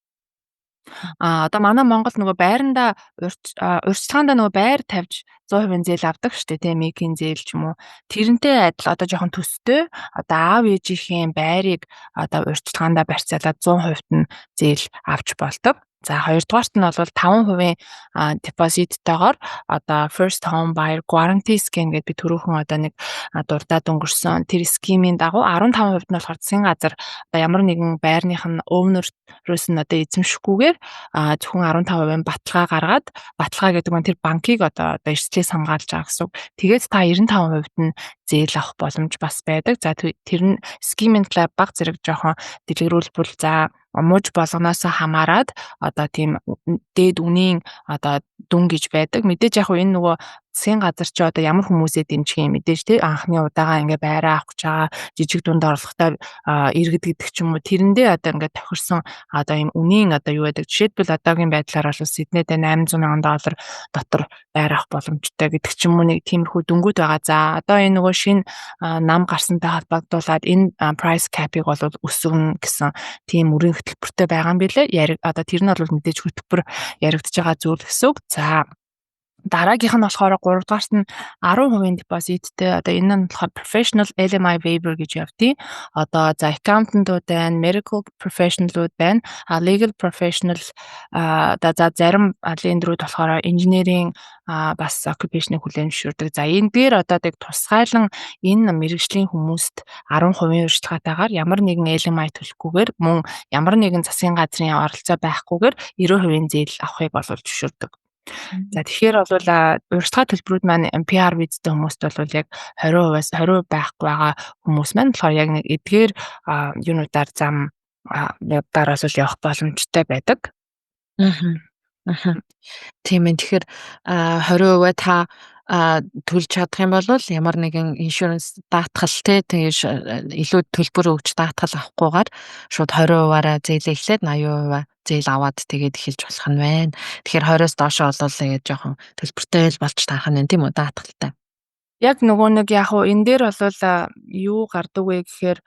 одоо манай Монгол нөгөө байранда урьдчилгаандаа нөгөө байр тавьж 100% зээл авдаг штэ тийм, микийн зээл ч юм уу. Тэрнтэй адил одоо жоохон төстэй одоо аав ээжийнхээ байрыг одоо урьдчилгаандаа барьцаалаад 100% нь зээл авч болдог. За, хоёрдугаарт нь бол 5% депозиттойгоор одоо First Home Buyer Guarantee Scheme гэдэг би түрүүхэн одоо нэг дурдаад өнгөрсөн тэр scheme ийн дагуу 15% нь болохоор засгийн газар одоо ямар нэгэн байрных нь owner-өөс нь одоо эзэмшихгүйгээр зөвхөн 15% баталгаа гаргаад, баталгаа гэдэг нь тэр банкыг одоо эрсдлээс хамгаалж байгаа гэсэн үг. Тэгээд та 95% нь зээл авах боломж бас байдаг. За, тэр нь scheme ийн талаар баг зэрэг жоохон дэлгэрүүлбэл, за муж болгоноос хамаарат одоо тийм дээд үнийн одоо дүн гэж байдаг. Мэдээж яг энэ нөгөө Засгийн газар чи одоо ямар хүмүүсээ дэмжих юм, мэдээж тий, анхны удаага ингээ байраа авах гэж байгаа жижиг дунд орлоготой иргэд гэдэг ч юм уу, тэрэндээ одоо ингээ тохирсон одоо ийм үнийн одоо юу байдаг. Жишээлбэл, одоогийн байдлаар бол Сиднейд 800 мянган доллар дотор байр авах боломжтой гэдэг ч юм уу, нэг тиймэрхүү дүнгууд байгаа. За, одоо энэ нөгөө шинэ нам гарсантай холбогдуулаад энэ price cap-ыг бол өсгөнө гэсэн тийм өрийн хөтөлбөртэй байгаа юм билээ. Одоо тэр нь бол мэдээж хөтөлбөр яригдж байгаа зүйл гэсэн үг. За, дараагийнх нь болохоор 3 дугаарт нь 10% депозиттэй, одоо энэ нь болохоор professional LMI waiver гэж явдیں۔ Одоо за, accountant-ууд байна, medical professional-ууд байна, legal professional, одоо за, зарим lender үүд болохоор engineering бас occupation-ыг хүлээн зөвшөөрдөг. За, энэ дээр одоо тэг тусгайлан энэ мэргэжлийн хүмүүст 10% урьдчилгаатайгаар ямар нэгэн LMI төлөхгүйгээр, мөн ямар нэгэн засгийн газрын оролцоо байхгүйгээр 90% зээл авахыг бол зөвшөөрдөг. За, тэгэхээр бол урьдчилгаа төлбөрүүд маань PR визтэй хүмүүст бол яг 20%-аас 20% байхгүй байгаа хүмүүс маань болохоор яг нэг эдгээр юунуудаар зам явдаар бол явах боломжтой байдаг. Тийм ээ. Тэгэхээр 20% та төлж чадах юм бол ямар нэгэн insurance даатгал те, тэгэж илүү төлбөр өгч даатгал авахгүйгээр шууд 20%-аараа зээлээ эхлээд 80% зээл аваад тэгээд эхэлж болох нь байна. Тэгэхээр 20-оос доошоо болвол тэгээд жоохон төлбөртэй л болж таарах нь тийм үү, даатгалтай. Яг нөгөө нэг яг уу энэ дээр бол юу гардаг вэ гэхээр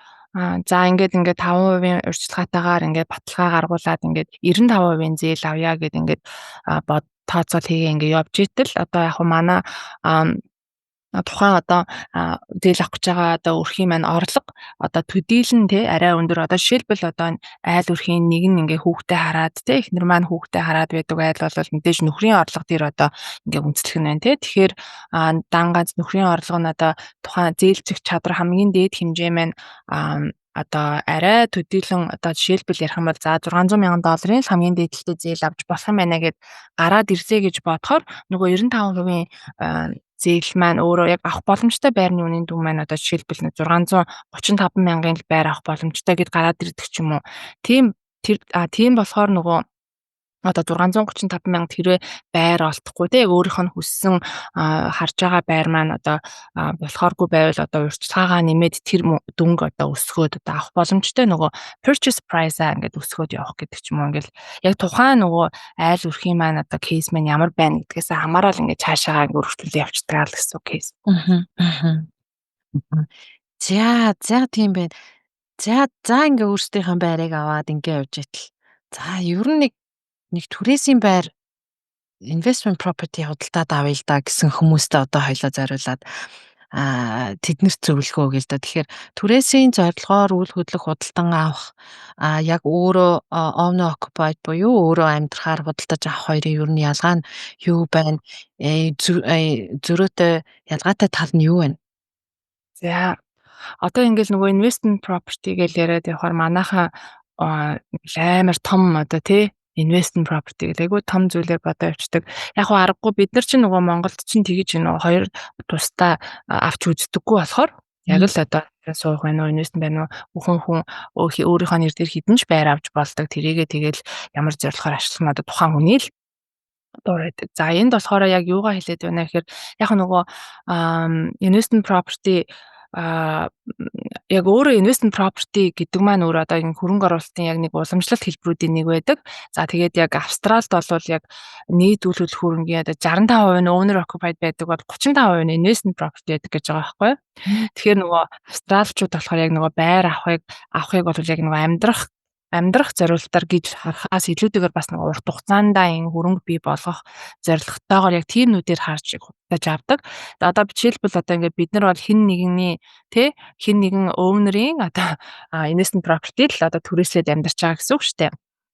за, ингээд ингээд 5% урьдчилгаатайгаар ингээд баталгаа гаргуулад ингээд 95% зээл авъя гэд ингээд бод тооцоол хийгээ ингээд явж итэл одоо яг хуу манай тухайн одоо зээл авах гэж байгаа одоо өрхийн маань орлого одоо төдийлөн те арай өндөр. Одоо жишээлбэл, одоо айл өрхийн нэг нь ингээ хүүхдээ хараад те, эхнэр маань хүүхдээ хараад байдаг айл бол мэдээж нөхрийн орлого дээр одоо ингээ үндэслэх нь байна те. Тэгэхээр дан ганц нөхрийн орлого нь одоо тухайн зээлцэх чадвар хамгийн дээд хэмжээ маань одоо арай төдийлөн, одоо жишээлбэл ярих юм бол за, 600 мянган долларын л хамгийн дээд зээл авч болох юм байна гэд гараад ирлээ гэж бодохоор нөгөө 95% зээл маань өөрөө яг авах боломжтой байрны үнийн дүн маань одоо жишээлбэл 635 мянган л байр авах боломжтой гэд гараад ирдэг ч юм уу. Тийм тэр тийм болохоор нөгөө одоо 635 мянга хэрвээ байр олдохгүй те, яг өөрийнх нь хүссэн харж байгаа байр маань одоо болохооргүй байвал одоо урьдчилгаагаа нэмээд тэр дүнг одоо өсгөөд одоо авах боломжтой, нөгөө purchase price-а ингээд өсгөөд явах гэдэг ч юм уу. Ингээл яг тухайн нөгөө айл өрхийн маань одоо case маань ямар байна гэдгээс хамаарал ингээд цаашаагаа ингээд өргөжлүүлээ явчихдаг л гэсэн case. Аа. За за, тийм байна. За за, ингээ өөрсдийнхөө байрыг аваад ингээ явж итэл. За, ер нь нэг түрээсийн байр, investment property худалдаад авъя л да гэсэн хүмүүстээ одоо хоёлоо зориулаад тэднэрт зөвлөгөө өгье л да. Тэгэхээр түрээсийн зорилгоор үл хөдлөх худалдан авах, яг өөрөө owner occupied буюу өөрөө амьдрахаар худалдаж авах хоёрын ер нь ялгаа нь юу байна? Зөрөөтэй ялгаатай тал нь юу вэ? За, одоо ингээл нөгөө investment property гэж яриад явахаар манайхан амар том одоо тий investment property гэх айгүй том зүйлээр бодоо явцдаг. Яг хуу аргагүй бид нар чинь нөгөө Монголд чинь тэгэж нөгөө хоёр тусдаа авч үздэггүй болохоор яг л одоо суух байна уу, investment байна уу, хүн хүн өөрийнхөө нэр дээр хэдэн ч байр авч болдог. Тэрийгээ тэгэл ямар зорилгоор ашиглах нь одоо тухайн хүний л дур байдаг. За, энд болохоор яг юугаа хэлээд байна гэхээр яг нөгөө investment property яг өөрөө investment property гэдэг маань өөрөө одоо энэ хөрөнгө оруулалтын яг нэг уламжлалт хэлбэрүүдийн нэг байдаг. За, тэгээд яг Австралид бол яг нийт үл хөдлөх хөрөнгийн одоо 65% нь owner occupied байдаг бол 35% нь investment property байдаг гэж байгаа байхгүй юу. Тэгэхээр нөгөө австралчууд болохоор яг нөгөө байр авахыг бол яг нөгөө амьдрах зорилтоор гэж харахаас илүүтэйгээр бас нэг урт хугацаанд энэ хөрөнгө бий болгох зорилготойгоор яг тийм нүдээр харж худалдаж авдаг. Одоо жишээлбэл, одоо ингээд бид нар бол хэн нэгний тий хэн нэгэн owner-ийн одоо investment property л одоо түрээслээд амьдарч байгаа гэсэн үг шүү дээ.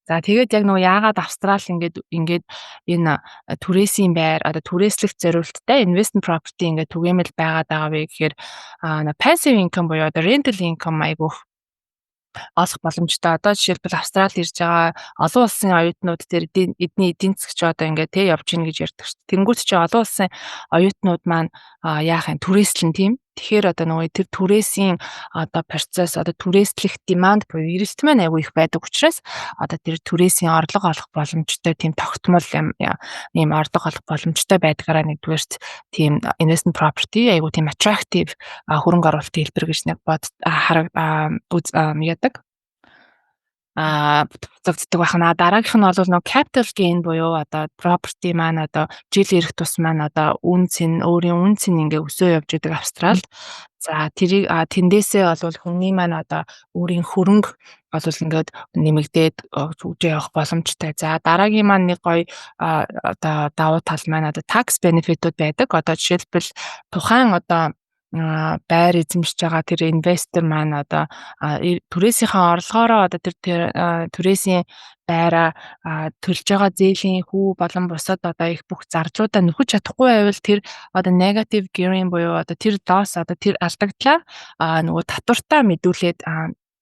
За, тэгээд яг нөгөө яагаад Австрали ингээд энэ түрээсийн байр, одоо түрээслэх зорилттой investment property ингээд түгээмэл байгаад байгаа вэ гэхээр passive income буюу одоо rental income айгүйх олох боломжтой. Одоо жишээлбэл, Австралид ирж байгаа олон улсын оюутнууд дээр эдний эдийн засгч одоо ингээд тий явж гин гэж ярьдаг шүү дээ. Тэнгүүт чи олон улсын оюутнууд маань яах юм, түрээслэн тийм. Тэгэхээр одоо нөгөө тэр түрээсийн одоо процесс, одоо түрээслэх demand буюу эрэлт маань айгүй их байдаг учраас одоо тэр түрээсийн орлого олох боломжтой, тийм тогтмол юм орлого олох боломжтой байдгаараа нэгдүгээрт тийм investment property айгүй тийм attractive хөрөнгө оруулалтын хэлбэр гэж нэг бод хараг яадаг тооцогддог байна. Дараагийнх нь бол нөгөө capital gain буюу одоо property маань одоо жил ирэх тус маань одоо үнэ цэн, өөрийн үнэ цэн ингээ өсөө явж идэг Австралид. За, тэрийг тэндээсээ бол хүний маань одоо өөрийн хөрөнгө бол ингээд нэмэгдээд хөгжөө явах боломжтой. За, дараагийн маань нэг гоё одоо давуу тал маань одоо tax benefit-үүд байдаг. Одоо жишээлбэл, тухайн одоо байр эзэмшиж байгаа тэр investor маань одоо түрээсийнхээ орлогоороо одоо тэр түрээсийн байраа төлж байгаа зээлийн хүү болон бусад одоо их бүх зардлуудаа нөхөж чадахгүй байвал тэр одоо negative gearing буюу одоо тэр loss, одоо тэр алдагдлаа нөгөө татвартаа мэдүүлээд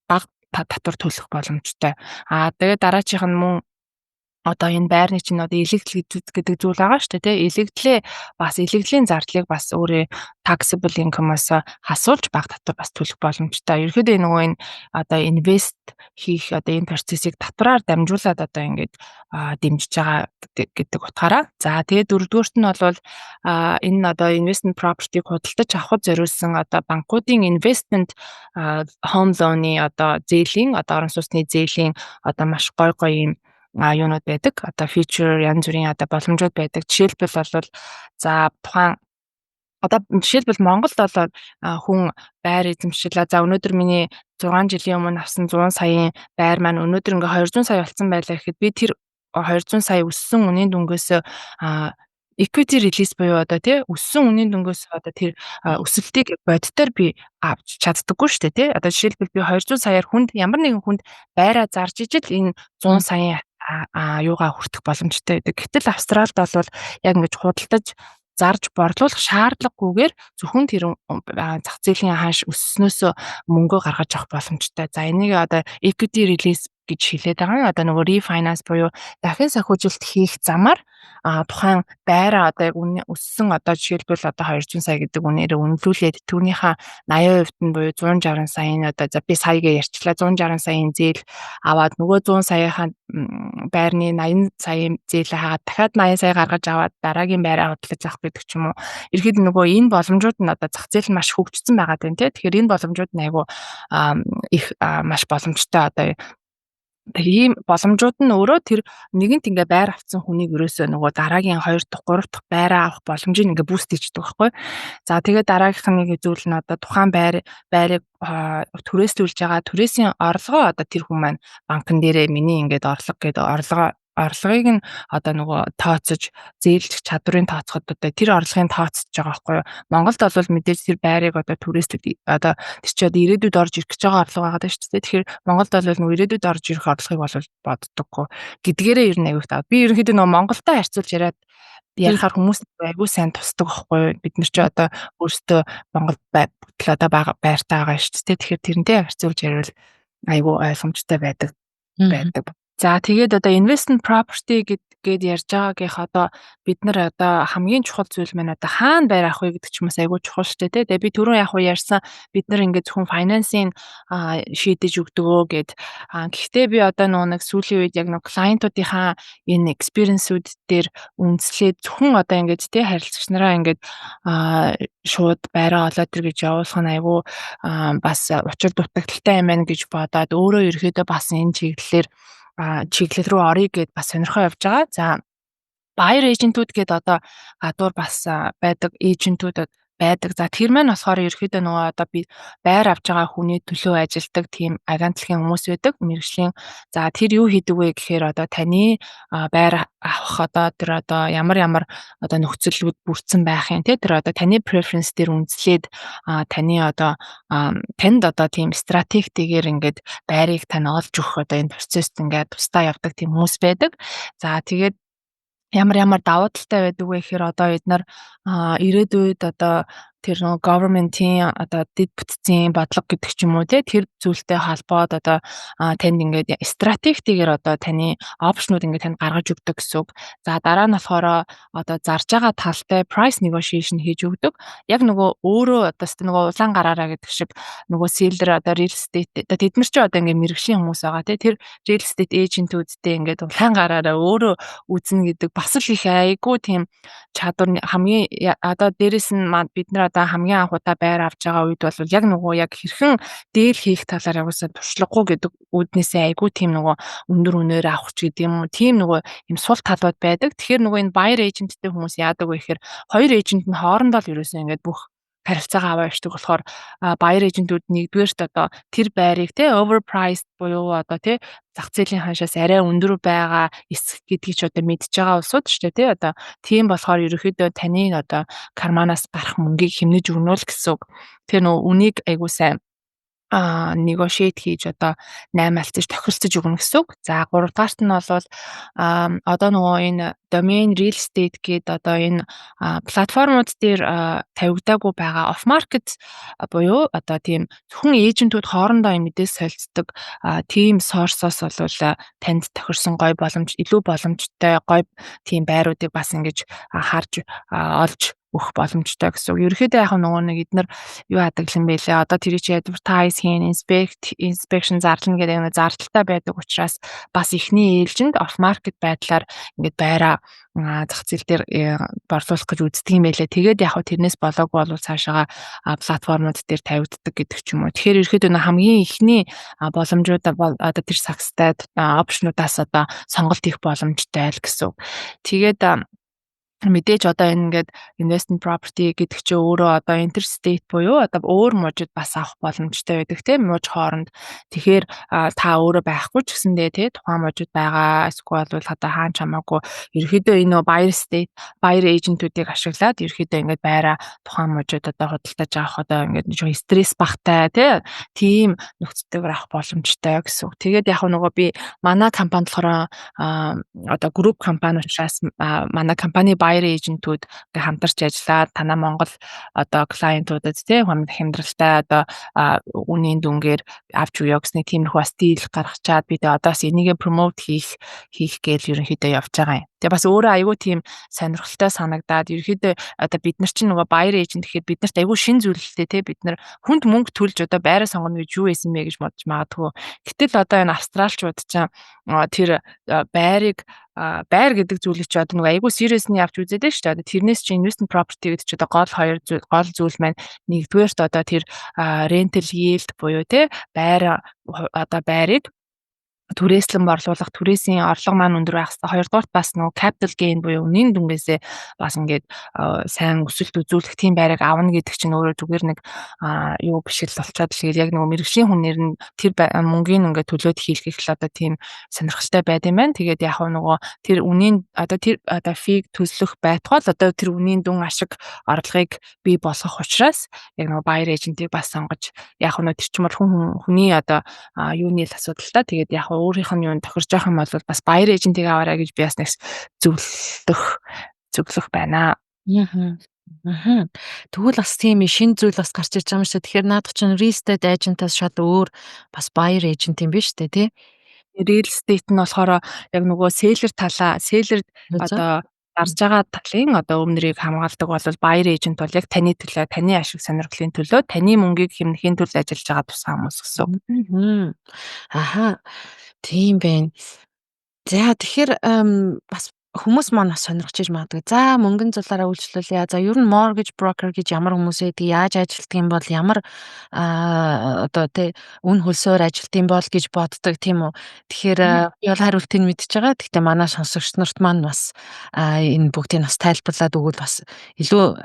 бага татвар төлөх боломжтой. Тэгээд дараачих нь мөн одоо энэ байрны чинь одоо илэгдэл гэдэг зүйл байгаа шүү дээ, тий. Илэгдлээ бас, илэгдлийн зардлыг бас өөрөө taxable income-аас хасуулж бага татвар бас төлөх боломжтой. Ерөнхийдөө нөгөө энэ одоо invest хийх одоо энэ процессыг татвараар дамжуулаад одоо ингээд дэмжиж байгаа гэдэг утгаараа. За, тэгээд дөрөвдүгüрт нь бол энэ одоо investment property-г худалдаж авахд зориулсан одоо банкуудын investment home loan-ы одоо зээлийн, одоо орон сууцны зээлийн одоо маш гой гой юм юунууд байдаг. Одоо feature, янз бүрийн одоо боломжууд байдаг. Жишээлбэл бол за тухайн одоо жишээлбэл Монголд бол хүн байр эзэмшилээ. За, өнөөдөр миний 6 жилийн өмнө авсан 100 саяын байр маань өнөөдөр ингээ 200 сая болсон байлаа гэхэд би тэр 200 сая өссөн үнийн дүнгээс equity release буюу одоо, тий, өссөн үнийн дүнгээс одоо тэр өсөлтийг бодитоор би авч чаддаггүй шүү дээ, тий. Одоо жишээлбэл, би 200 саяар хүнд, ямар нэгэн хүнд байраа зарж ижил энэ 100 саяын юугаа хүртэх боломжтой байдаг. Гэтэл Австралид бол яг ингэж худалдаж зарж борлуулах шаардлагагүйгээр зөвхөн тэр зах зээлийн ханш өсснөөсөө мөнгөө гаргаж авах боломжтой. За, энийг одоо equity release гэж хэлээд байгаа. Одоо нөгөө refinance буюу дахин санхүүжилт хийх замаар тухайн байраа одоо яг үнэ өссөн, одоо жишээлбэл одоо 200 сая гэдэг үнээр үнэлүүлээд түүнийхээ 80% нь буюу 160 саяын, одоо за би саягаа ярьчлаа, 160 саяын зээл аваад нөгөө 100 саяынхаа байрны 80 саяын зээлээ хаагаад дахиад 80 сая гаргаж аваад дараагийн байраа худалдаж авах гэдэг ч юм уу. Ерхэд нөгөө энэ боломжууд нь одоо зах зээл нь маш хөгжсөн байгаа даа, тий. Тэгэхээр энэ боломжууд нь айгу их маш боломжтой. Одоо тэр ийм боломжууд нь өөрөө тэр нэгэнт ингээ байр авсан хүнийг ерөөсөө нөгөө дараагийн 2 дахь, 3 дахь байраа авах боломжийг ингээ boost хийждэг байхгүй. За, тэгээд дараагийнх нь нэг зүйл нь одоо тухайн байрыг түрээслүүлж байгаа түрээсийн орлогоо одоо тэр хүн маань банкн дээрээ миний ингээд орлого гэдэг орлогыг нь одоо нөгөө тооцож, зээлжих чадварыг тооцоход одоо тэр орлогыг тооцож байгаа байхгүй юу. Монголд бол мэдээж тэр байрыг одоо түрээслүүд, одоо тэр чи одоо ирээдүйд орж ирэх гэж байгаа орлого байгаа шүү дээ. Тэгэхээр Монголд бол нөгөө ирээдүйд орж ирэх орлогыг бол боддоггүй гэдгээрээ ер нь аягүй таа. Би ерөнхийдөө нөгөө Монголтой харьцуулж яриад ярихаар хүмүүс айгүй сайн тусдаг байхгүй юу. Бид нар чи одоо өөрсдөө Монгол бүтэл одоо байртай байгаа шүү дээ. Тэгэхээр тэрнтэй харьцуулж яриул айгүй ойлгомжтой байдаг. За, тэгээд одоо investment property гээд ярьж байгаагийнх одоо бид нар одоо хамгийн чухал зүйл маань одоо хаана байр авах вэ гэдэг ч юм уу, айгүй чухал шүү дээ, тий. Тэгээ би түрүүн яг уу ярьсан, бид нар ингээд зөвхөн finance-ын шийдэж өгдөгөө гэд. Гэхдээ би одоо нөгөө нэг сүүлийн үед яг нэг client уудынхаа энэ experience-үүд дээр үндэслээд зөвхөн одоо ингээд, тий, харилцагч нараа ингээд шууд байраа олоод ир гэж явуулах нь айгүй бас учир дутагдалтай юм байна гэж бодоод өөрөө ерөөхдөө бас энэ чиглэл рүү оръё гэд бас сонирхоо явж байгаа. За, buyer agent-үүд гээд одоо гадуур бас байдаг agent үүд байдаг. За, тэр маань болохоор ерөөхдөө нөгөө одоо би байр авч байгаа хүний төлөө ажилладаг тийм агентлагийн хүмүүс байдаг. Мэргэжлийн. За, тэр юу хийдэг вэ гэхээр одоо таны байр авах одоо тэр одоо ямар ямар одоо нөхцөлүүд бүрдсэн байх юм, те, тэр одоо таны preference дээр үндэслээд таны одоо танд одоо тийм стратегтэйгээр ингээд байрыг тань олж өгөх одоо энэ процесст ингээд тусдаа явдаг тийм хүмүүс байдаг. За, тэгээд ямар ямар давуу талтай байдаг вэ гэхээр одоо эднэр ирээдүйд одоо тэр нөгөө government-ийн одоо дэд бүтцийн бодлого гэдэг ч юм уу, те, тэр зүйлтэй холбоод одоо танд ингээд стратегитэйгээр одоо таны option ууд ингээд танд гаргаж өгдөг гэсэн үг. За, дараа нь болохоор одоо зарж байгаа талтай price negotiation хийж өгдөг. Яг нөгөө өөрөө одоо нөгөө улаан гараараа гэдэг шиг нөгөө seller, одоо real estate, одоо тэд нар ч одоо ингээд мэргэжлийн хүмүүс байгаа, те, тэр real estate agent-үүдтэй ингээд улаан гараараа өөрөө үзнэ гэдэг бас л их айгүй тийм чадвар. Хамгийн одоо дээрэс нь бид нар одоо хамгийн анх удаа байр авч байгаа үед бол яг нөгөө яг хэрхэн deal хийх талаар угаасаа туршлагагүй гэдэг үүднээсээ айгүй тийм нөгөө өндөр үнээр авах ч гэдэг юм уу, тийм нөгөө юм сул талууд байдаг. Тэгэхээр нөгөө энэ buyer agent-тэй хүмүүс яадаг вэ гэхээр хоёр agent нь хоорондоо л ерөөсөө ингээд бүх харилцаагаа аваа явчихдаг болохоор buyer agent-үүд нэгдүгээрт одоо тэр байрыг, те, overpriced буюу одоо, те, зах зээлийн ханшаас арай өндөр байгаа эсэх гэдгийг ч одоо мэдж байгаа улсууд шүү дээ, те. Одоо тийм болохоор ерөнхийдөө таны одоо карманаас гарах мөнгийг хэмнэж өгнө л гэсэн үг. Тэр нөгөө үнийг айгуу сайн negotiate хийж, одоо наймаалцаж, тохиролцож өгнө гэсэн үг. За, гуравдугаарт нь бол одоо нөгөө энэ Domain Real Estate гээд одоо энэ платформуд дээр тавигдаагүй байгаа off market буюу одоо тийм зөвхөн agent үүд хоорондоо юм мэдээлэл солилцдог тийм source-оос бол танд тохирсон гой боломж, илүү боломжтой гой тийм байруудыг бас ингэж харж олж өгөх боломжтой гэсэн үг. Ерөнхийдөө яг нөгөө нэг эднэр юу яадаг юм бэ лээ. Одоо тэр чи advertise хийн, inspection зарлана гэдэг нэг зардалтай байдаг учраас бас эхний ээлжинд off market байдлаар ингээд байраа зах зээл дээр борлуулах гэж үздэг юм байлээ. Тэгээд яг тэрнээс болоогүй бол цаашаага платформуд дээр тавигддаг гэдэг ч юм уу. Тэгэхээр ерөнхийдөө хамгийн эхний боломжууд одоо тэр сагстай option уудаас одоо сонголт хийх боломжтой л гэсэн үг. Тэгээд мэдээж одоо энэ ингээд investment property гэдэг чинь өөрөө одоо interstate буюу одоо өөр мужид бас авах боломжтой байдаг, тийм, муж хооронд. Тэгэхээр та өөрөө байхгүй ч гэсэндээ, тий, тухайн мужид байгаа эсвэл бол одоо хаан ч хамаагүй ерөнхийдөө энэ buyer state buyer agent-үүдийг ашиглаад ерөнхийдөө ингээд байраа тухайн мужид одоо худалдаж авах одоо ингээд нэг стресс багтай, тий, тийм нөхцөлтэйгээр авах боломжтой гэсэн үг. Тэгээд яг нөгөө би манай компани болохоор одоо group компани учраас манай компани buyer agent-үүд ингээ хамтарч ажиллаад танаа Монгол одоо client уудад, тий, хямдралтай одоо үнийн дүнгээр авч өгье гэсний тиймэрхүү бас deal гаргачаад бид одоос энийгээ promote хийх гээл ерөнхийдөө явж байгаа юм. Тэгээ бас өөрөө айгүй тийм сонирхолтой санагдаад, ерөнхийдөө одоо бид нар чинь нөгөө buyer agent гэхэд бид нарт айгүй шин зүйл л дээ, тий, бид нар хүнд мөнгө төлж одоо байраа сонгоно гэж юу байсан бэ гэж бодож магадгүй. Гэтэл одоо энэ австралчууд чинь тэр байрыг, байр гэдэг зүйлийг чи одоо нөгөө айгүй serious-ны авч үзээд байна шүү дээ. Одоо тэрнээс чи investment property гэдэг чи одоо гол хоёр зүйл, гол зүйл маань нэгдүгээрт одоо тэр rental yield буюу, тий, байр, одоо байрыг түрээслэн борлуулах түрээсийн орлого маань өндөр байх хэрэгтэй. Хоёрдугаарт бас нөгөө capital gain буюу үнийн дүнгээсээ бас ингээд сайн өсөлт үзүүлэх тийм байрыг авна гэдэг чинь өөрөө зүгээр нэг юу биш л болчоод л яг нөгөө мэргэжлийн хүнээр нь тэр мөнгийг ингээд төлөөд хийлгэх л одоо тийм сонирхолтой байд юм байна. Тэгээд яг нөгөө тэр үнийн одоо тэр одоо fee г төлөх байтугай л одоо тэр үнийн дүн ашиг орлогыг бий болгох учраас яг нөгөө buyer agent-ийг бас сонгож, яг нөгөө тэр чинь бол хүн хүний одоо юуны л асуудал та. Тэгээд яг өөрийнх нь юунд тохирж байгаа юм бол бас buyer agent-ийг аваарай гэж би бас нэг зөвлөх байна. Аа. Тэгвэл бас тийм шинэ зүйл бас гарч ирж байгаа юм шиг. Тэгэхээр наадах чинь real estate agent-аас шал өөр бас buyer agent юм биш үү, тий? Real estate нь болохоор яг нөгөө seller талаа, seller одоо зарж байгаа талын одоо өмнөрийг хамгаалдаг бол buyer agent бол яг таны төлөө, таны ашиг сонирхлын төлөө, таны мөнгийг хэмнэхийн тулд ажиллаж байгаа тусгай хүмүүс гэсэн үг. Аха. Тийм байна. За, тэгэхээр бас хүмүүс маань бас сонирхож иж магадгүй. За, мөнгөн зулаараа үйлчлүүлье. За, ер нь mortgage broker гэж ямар хүмүүс байдаг, яаж ажилладаг юм бол, ямар одоо, тий, үн хөлсөөр ажилт юм бол гэж боддог, тийм үү. Тэгэхээр би бол хариултыг мэдж байгаа. Гэхдээ манай сонсогч нарт маань бас энэ бүгдийг бас тайлбарлаад өгвөл бас илүү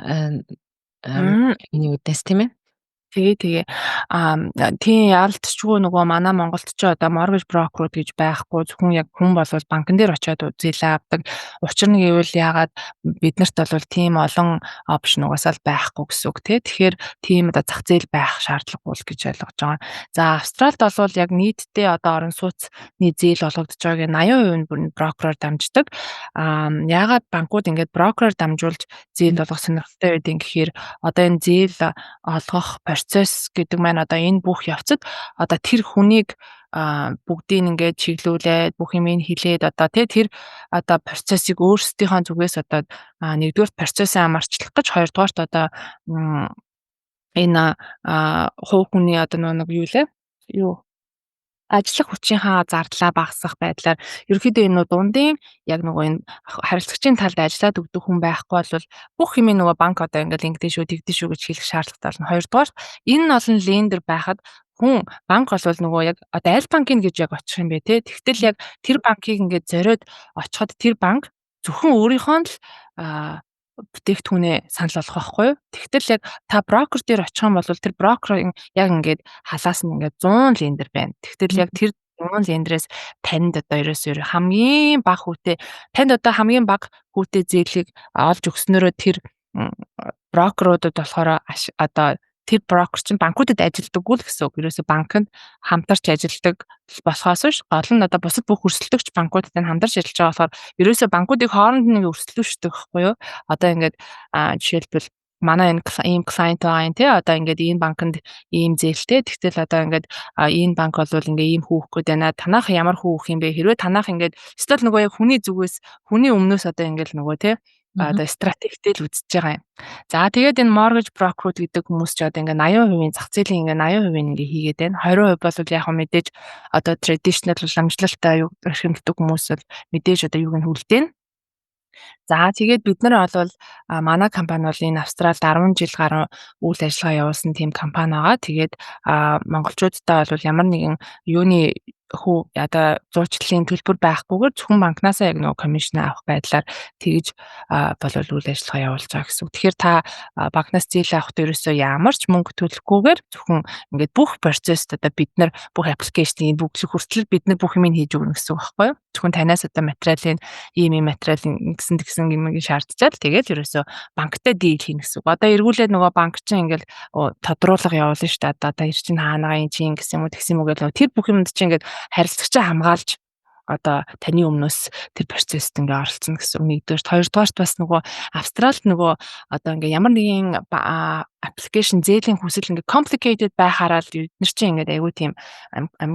миний үднэс, тийм ээ. Тэгээ тэгээ. Тийм, яалтчгүй нөгөө манай Монголд ч одоо mortgage broker-ууд гэж байхгүй, зөвхөн яг хүн болвол банкн дээр очиод зээлээ авдаг. Учир нь гэвэл яагаад биднэрт бол тийм олон option угаасаа л байхгүй гэсэн үг, тий. Тэгэхээр тийм одоо зах зээл байх шаардлагагүй л гэж ойлгож байгаа. За, Австралид бол яг нийтдээ одоо орон сууцны зээл олгогдож байгаагийн 80% нь бүр брокероор дамждаг. Яагаад банкуд ингээд брокероор дамжуулж зээл олгох сонирхолтой байдгийг гэхээр одоо энэ зээл олгох процесс гэдэг маань одоо энэ бүх явцад одоо тэр хүнийг бүгдийг ингээд чиглүүлээд, бүх юмыг хилээд, одоо тий, тэр одоо процессыг өөрсдийнхөө зүгээс одоо нэгдүгээр процессыг амарчлах гэж, хоёрдугаарт одоо энэ хувь хүний одоо нэг юу лээ юу ажиллах хүчийнхаа зардлаа багасгах байдлаар ерөнхийдөө энэ дундын яг нөгөө энэ харилцагчийн талд ажиллаад өгдөг хүн байхгүй бол бүх юм нөгөө банк одоо ингээл ингэдэж шүү, тэгдэж шүү гэж хэлэх шаардлагатай болно. Хоёрдугаар, энэ олон lender байхад хүн банк бол нөгөө яг одоо аль банкыг гэж яг очих юм бэ, те. Тэгтэл яг тэр банкыг ингээд зориод очиход тэр банк зөвхөн өөрийнхөө л бүтээгдэхүүнээ санал болгох байхгүй юу. Тэгтэл яг та брокер дээр очих юм бол тэр брокер яг ингээд халаас нь ингээд 100 lender байна. Тэгтэл яг тэр 100 lender ээс танд одоо ерөөсөө хамгийн бага хүүтэй, танд одоо хамгийн бага хүүтэй зээлийг олж өгснөөрөө тэр брокеруудад болохоор одоо тэр брокер чинь банкудад ажилладаггүй л гэсэн үг. Ерөөсө банкнд хамтарч ажилладаг болохоос биш, гол нь одоо бусад бүх өрсөлдөгч банкудтай хамтарч ажиллаж байгаа болохоор ерөөсө банкуудыг хооронд нь өрсөлдүүлдэг байхгүй юу? Одоо ингээд жишээлбэл, манай энэ ийм client байгаа юм, тий, одоо ингээд ийм банкнд ийм зээлтэй, тэгтэл одоо ингээд энэ банк бол ингээ ийм хүү өгөх гээд байна, танах ямар хүү өгөх юм бэ, хэрвээ танах ингээд эсвэл нөгөө яг хүний зүгээс, хүний өмнөөс одоо ингээд нөгөө, тий, одоо стратегтэй л үзэж байгаа юм. За, тэгээд энэ mortgage broker-ууд гэдэг хүмүүс ч одоо ингээ 80% зах зээлийн ингээ 80% ингээ хийгээд байна. 20% бол яг хөө мэдээж одоо traditional уламжлалтай юу эрхэмлдэг хүмүүс бол мэдээж одоо юуг нь хүлдээнэ. За, тэгээд бид нар бол манай компани бол энэ Австралид 10 жил гаруй үйл ажиллагаа явуулсан тийм компани байгаа. Тэгээд монголчуудтай бол ямар нэгэн юуны хүү одоо зуучлалын төлбөр байхгүйгээр зөвхөн банкнаасаа яг нөгөө commission авах байдлаар тэгж болвол үйл ажиллагаа явуулж байгаа гэсэн үг. Тэгэхээр та банкнаас зээл авахдаа ерөөсөө ямар ч мөнгө төлөхгүйгээр зөвхөн ингээд бүх процесст одоо бид нар бүх application ийг бүглэх хүртэл бид нар бүх юмыг хийж өгнө гэсэн үг байхгүй юу? Зөвхөн танаас одоо материалын ийм ийм материал ингэсэн тэгсэн юм шаардчаад тэгээд ерөөсөө банктай deal хийнэ гэсэн үг. Одоо эргүүлээд нөгөө банк чинь ингээл тодруулга явуулна шүү дээ. Одоо та чинь хаанагаа ин чинь гэсэн юм уу, тэгсэн юм уу гэл тэр бүх юмд чинь ингээд харилцагчаа хамгаалж одоо таны өмнөөс тэр процессд ингээ оролцоно гэсэн үг нэгдүгээр. Хоёрдугаарт, бас нөгөө Австралид нөгөө одоо ингээ ямар нэгэн application, зээлийн хүсэл ингээ complicated байхаараа л бид нар чинь ингээд айгүй тийм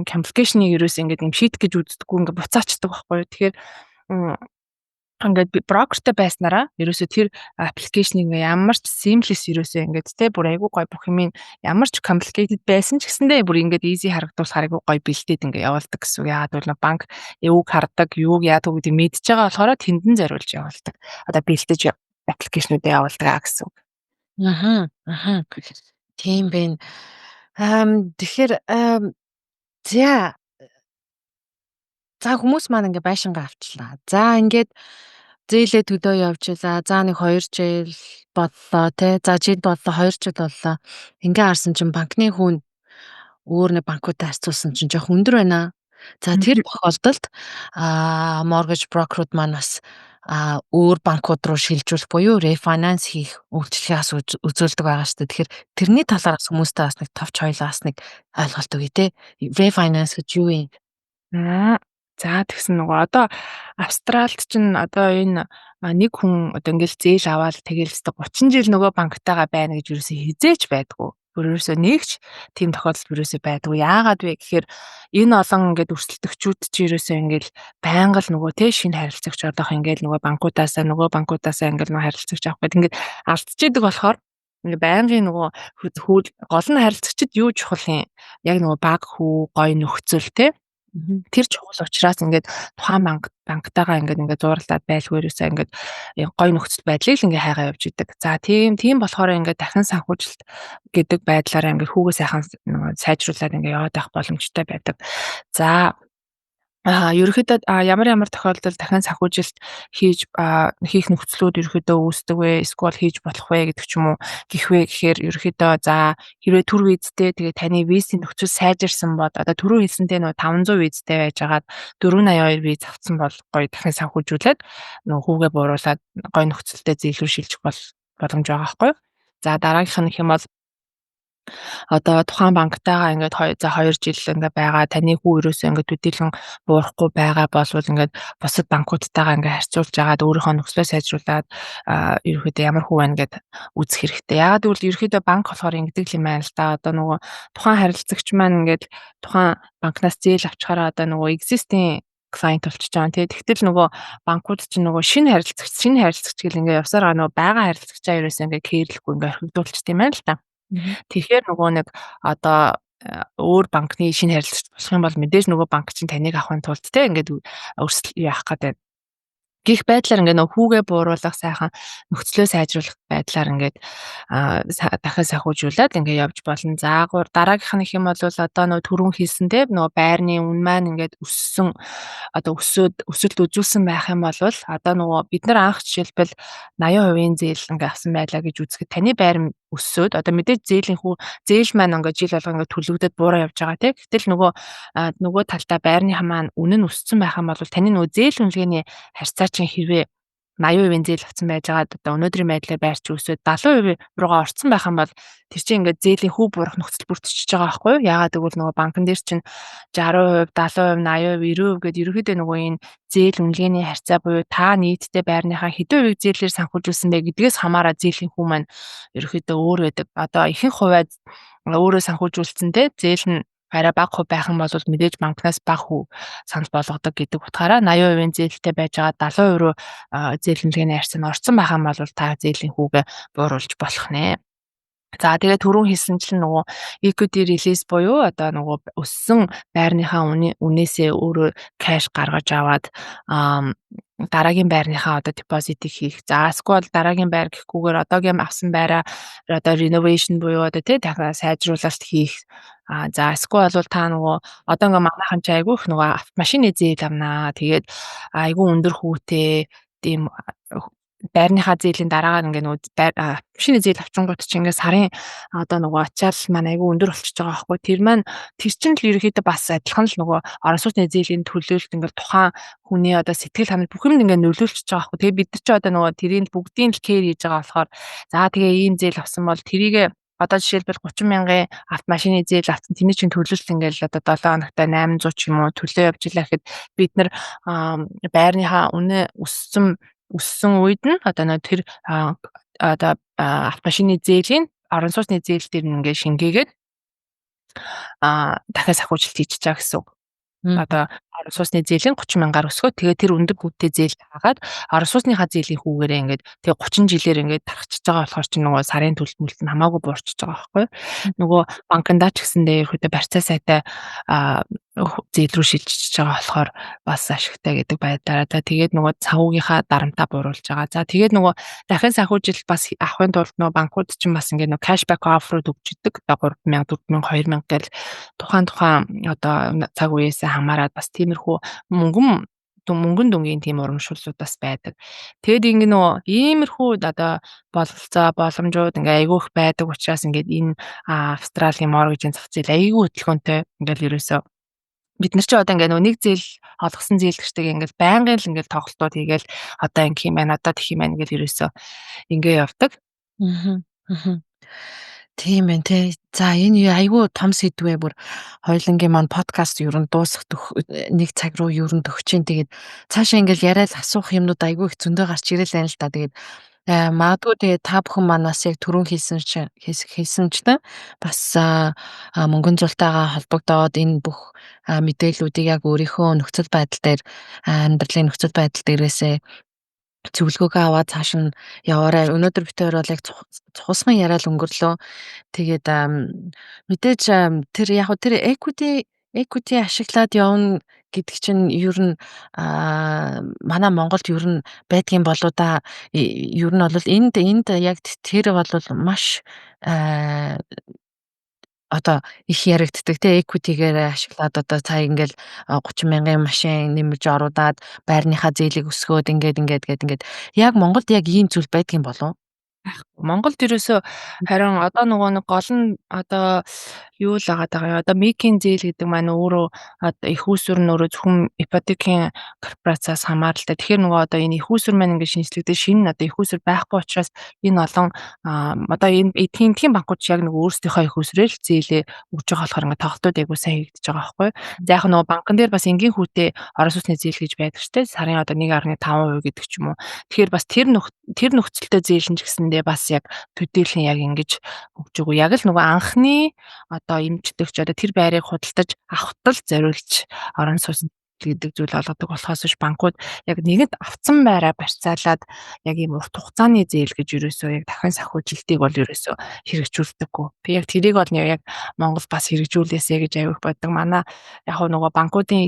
complication-ыг ерөөс ингээд юм шийдэх гэж үздэггүй, ингээ буцаачдаг байхгүй юу. Тэгэхээр ингээд брокертэй байснараа ерөөсөө тэр application ыг ингээ ямар ч seamless, ерөөсөө ингээд те бүр айгүй гой бүх юм ямар ч complicated байсан ч гэсэндээ бүр ингээд easy харагдуулахаар айгүй гой бэлдээд ингээ явуулдаг гэсэн үг. Яагаад гэвэл банк юуг хардаг, юуг яадаг гэдгийг мэдж байгаа болохоор тэндэн зориулж явуулдаг. Одоо бэлдэж application уудаа явуулдаг гэсэн үг. Аа. Тийм байна. Тэгэхээр за хүмүүс маань ингээ байшингаа авчлаа. За, ингээд зээлээ төлөө явжлаа. За, нэг 2 жил боллоо, те. За, жил боллоо, 2 жил боллоо. Ингээ харсан чинь банкны хүн өөр нэг банкудтай харьцуулсан чинь жоох өндөр байна. За, тэр тохиолдолд mortgage broker-ууд маань бас өөр банкуд руу шилжүүлэх буюу refinance хийх үйлчилгээ бас үзүүлдэг байгаа шүү дээ. Тэгэхээр тэрний талаар бас хүмүүстээ бас нэг товч хоёлоо бас нэг ойлголт өгье, те. Refinance гэж юу юм? За, тэгсэн нөгөө одоо Австралид чинь одоо энэ нэг хүн одоо ингээл зээл аваад тэгэл өстө 30 жил нөгөө банктайгаа байна гэж ерөөсөө хизээч байдгүй. Бүр ерөөсөө нэг ч тийм тохиолдол ерөөсөө байдгүй. Яагаад вэ гэхээр энэ олон ингээд өрсөлдөгчүүд чи ерөөсөө ингээл байнга л нөгөө, те, шинэ харилцагч олох, ингээл нөгөө банкудаасаа нөгөө банкудаасаа ингээл нөгөө харилцагч авах гэдэг ингээд алдчихэдэг болохоор ингээ байнгын нөгөө хүү гол нь харилцагчид юу чухал юм? Яг нөгөө бага хүү, гоё нөхцөл, те. Тэр чухал учраас ингээд тухайн банктайгаа ингээд зууралдаад байлгүй, ерөөсөө ингээд гоё нөхцөл байдлыг л ингээ хайгаа явж идэг. За, тийм болохоор ингээд дахин санхүүжилт гэдэг байдлаараа ингээд хүүгээ сайхан нөгөө сайжруулад ингээ яваад байх боломжтой байдаг. За. Ерөнхийдөө ямар ямар тохиолдолд дахин санхүүжилт хийх нөхцлүүд ерөнхийдөө үүсдэг вэ? Эсвэл хийж болох вэ гэдэг ч юм уу гэх вэ гэхээр ерөнхийдөө за хэрвээ төр визтэй, тэгээ таны визийн нөхцөл сайжирсан бол, одоо түрүү хэлсэнтэй нөгөө 500 визтэй байжгаад 482 виз авсан бол гоё дахин санхүүжүүлээд нөгөө хүүгээ бууруулад гоё нөхцөлтэй зээл рүү шилжих бол боломж байгаа байхгүй юу? За, дараагийнх нь гэх юм бол одоо тухайн банктайгаа ингээд за 2 жил ингээд байгаа, таны хүү ерөөсөө ингээд төдийлөн буурахгүй байгаа болвол ингээд бусад банкудтайгаа ингээд харьцуулж агаад өөрийнхөө нөхцлөө сайжруулад ерөнхийдөө ямар хүү байна гэд үзэх хэрэгтэй. Яагаад гэвэл ерөнхийдөө банк болохоор ингэдэг юм байна л да. Одоо нөгөө тухайн харилцагч маань ингээд тухайн банкнаас зээл авчхаараа одоо нөгөө existing client болчихж байгаа, тий. Тэгтэл нөгөө банкуд чинь нөгөө шинэ харилцагч, шинэ харилцагч гэл ингээ явсараа нөгөө байгаа харилцагчаа ерөөсөө ингээ care лэхгүй, ингээ орхигдуулчихд юм байна л та. Тэгэхээр нөгөө нэг одоо өөр банкны шинэ харилцагч болох юм бол мэдээж нөгөө банк чинь таныг авахын тулд, те, ингээд өрсөлд яах гэдэг гих байдлаар ингээ нөгөө хүүгээ бууруулах, сайхан нөхцлөө сайжруулах байдлаар ингээд дахин санхүүжүүлээд ингээ явж болно. За, дараагийнх нь их юм бол одоо нөгөө түрүүн хэлсэн, те, нөгөө байрны үн маань ингээд өссөн, одоо өсөөд өсөлт үзүүлсэн байх юм бол одоо нөгөө бид нар анх жишээлбэл 80% зээл ингээ авсан байлаа гэж үзэхэд таны байр өссөөд одоо мэдээж зээлийн хүү зээл маань ингээ жил болго ингээ төлөгдөд буураа явж байгаа, тий. Гэтэл нөгөө талдаа байрны маань үнэ нь өссөн байх юм бол таны нөгөө зээл үнэлгээний харьцаа чинь хэрвээ 80% зээл авсан байжгаад одоо өнөөдрийн байдлаар байр чи өсөөд 70% руугаа орцсон байх юм бол тэр чинь ингээд зээлийн хүү буурах нөхцөл бүрдчихэж байгаа байхгүй юу? Яагаад гэвэл нөгөө банкн дээр чинь 60%, 70%, 80%, 90% гэдээ ерөнхийдөө нөгөө энэ зээл үнэлгээний харьцаа буюу та нийтдээ байрныхаа хэдэн хувийг зээлээр санхүүжүүлсэн бэ гэдгээс хамаараа зээлийн хүү маань ерөнхийдөө өөр байдаг. Одоо ихэнх хувиа өөрөө санхүүжүүлсэн, те, зээл нь арай бага хувь байх юм бол мэдээж банкнаас бага хүү санал болгодог гэдэг утгаараа 80% зээлтэй байж байгаа 70% руу зээл үнэлгээний харьцаа нь орцсон байх юм бол та зээлийн хүүгээ бууруулж болох нэ. За, тэгээд түрүүн хэлсэнчлэн нөгөө equity release буюу одоо нөгөө өссөн байрныхаа үнээсээ өөрөө cash гаргаж аваад дараагийн байрныхаа одоо deposit ыг хийх. За, эсвэл дараагийн байр гэхгүйгээр одоогийн авсан байраа одоо renovation буюу одоо, тий, дахиад сайжруулалт хийх. За, эсвэл бол та нөгөө одоо ингээ манайхан ч айгүй их нөгөө автомашины зээл авнаа. Тэгээд айгүй өндөр хүүтэй тийм байрныхаа зээлийн дараагаар ингээ нөгөө машины зээл авчингууд чинь ингээ сарын одоо нөгөө ачаал маань айгүй өндөр болчихж байгаа байхгүй. Тэр маань, тэр чинь л ерөнхийдөө бас адилхан л нөгөө орон сууцны зээлийн төлөөлөлт ингээ тухайн хүний одоо сэтгэл ханамж бүх юм ингээ нөлөөлчихөж байгаа байхгүй. Тэгээ бид нар чи одоо нөгөө тэрийг бүгдийг л care хийж байгаа болохоор за, тэгээ ийм зээл авсан бол тэрийг одоо жишээлбэл 30 мянган автомашины зээл авсан, тэрний чинь төлөлт ингээл одоо 7 хоногтой 800 ч юм уу төлөө явж илаа гэхэд бид нар байрныхаа үнэ өссөн өссөн үед нь одоо нөө тэр одоо автомашины зээлийн орон сууцны зээл дээр нь ингээ шингээгээд дахиад санхүүжилт хийчихэж байгаа гэсэн үг. Одоо орон сууцны зээлийн 30 мянгаар өсгөө, тэгээ тэр өндөр хүүтэй зээл хаагаад орон сууцныхаа зээлийн хүүгээрээ ингээд тэгээ 30 жилээр ингээд тархчихж байгаа болохоор чинь нөгөө сарын төлөлт мөлт нь хамаагүй буурчиж байгаа байхгүй юу. Нөгөө банкндаа ч гэсэндээ ерөөхдөө барьцаа сайтай зээл рүү шилжиж байгаа болохоор бас ашигтай гэдэг байдлаараа. За, тэгээд нөгөө санхүүгийнхаа дарамтаа бууруулж байгаа. За, тэгээд нөгөө дахин санхүүжилт бас авахын тулд нөгөө банкуд чинь бас ингээд нөгөө cashback offer өгч идэг. Одоо 3000, 4000, 2000 гэл тухайн тухайн одоо цаг үеэсээ хамаарат бас тиймэрхүү мөнгөн мөнгөн дүнгийн тийм урамшууллууд бас байдаг. Тэгэд ингээ нөгөө иймэрхүү одоо бололцоо боломжууд ингээ айгүй их байдаг учраас ингээд энэ Австралийн mortgage ийн зах зээл айгүй хөдөлгөөнтэй. Ингээл ерөөсөө бид нар чи одоо ингээ нөгөө нэг зээл олгосон зээлгчтэйг ингээл байнгын л ингээл тоглолтууд хийгээл одоо ингэх юм байна, одоо тэгэх юм байна гэл ерөөсөө ингээ явдаг. Аа. Тийм байна те. За, энэ айгүй том сэдвээ, бүр хоёулангийн маань подкаст ер нь дуусах нэг цаг руу ер нь төгсөж чинь. Тэгээд цаашаа ингээл яриад асуух юмнууд айгүй их зөндөө гарч ирэл байна л да. Тэгээд магадгүй тэгээд та бүхэн манаас яг түрүүн хэлсэнчлэн бас мөнгөн зултайгаа холбогдоод энэ бүх мэдээллүүдийг яг өөрийнхөө нөхцөл байдал дээр, амьдралын нөхцөл байдал дээрээсээ зөвлөгөөгөө аваад цааш нь яваарай. Өнөөдөр бид хоёр бол яг цухусган яриад өнгөрлөө. Тэгээд мэдээж тэр яг тэр equity ашиглаад явна гэдэг чинь ер нь манай Монголд ер нь байдгийн болоо да. Ер нь бол энд яг тэр бол маш Одоо их яригддаг те, equity-гээр ашиглаад одоо цаа ингээл 30 мянган машин нэмэрж оруулаад байрныхаа зээлийг өсгөөд ингээд ингээд гээд ингээд яг Монголд яг ийм зүйл байдгийн болов уу? Монголд ерөөсөө харин одоо нөгөө нэг гол нь одоо юу л агаад байгаа юм. Одоо МИК-ийн зээл гэдэг маань өөрөө одоо эх үүсвэр нь өөрөө зөвхөн ипотекийн корпорациас хамааралтай. Тэгэхээр нөгөө одоо энэ эх үүсвэр маань ингээд шинэчлэгдээ, шинэ одоо эх үүсвэр байхгүй учраас энэ олон одоо энэ эдийн банкуд ч яг нөгөө өөрсдийнхөө эх үүсвэрээр л зээлээ өгж байгаа болохоор ингээд тоглолтууд айгуу сайн хийгдэж байгаа байхгүй юу. За, яг нөгөө банкн дээр бас энгийн хүүтэй орон сууцны зээл гэж байдаг шүү дээ. Сарын одоо 1.5% гэдэг ч юм уу. Тэгэхээр бас тэр нөхцөлтэй зээл нь ч гэсэндээ бас яг төдийлөн яг ингэж өгч өгөө. Яг л нөгөө анхны одоо эмчлэгч одоо тэр байрыг худалдаж авахтал зориулж орон сууц гэдэг зүйл олгодог болохоос биш, банкуд яг нэгэнт авцсан байраа барьцаалаад яг ийм урт хугацааны зээл гэж ерөөсөө яг дахин сахиужилтыг бол ерөөсөө хэрэгжүүлдэггүй. Би яг тэрийг бол яг Монгол бас хэрэгжүүлээсэй гэж аягүй их боддог. Манай яг нөгөө банкуудын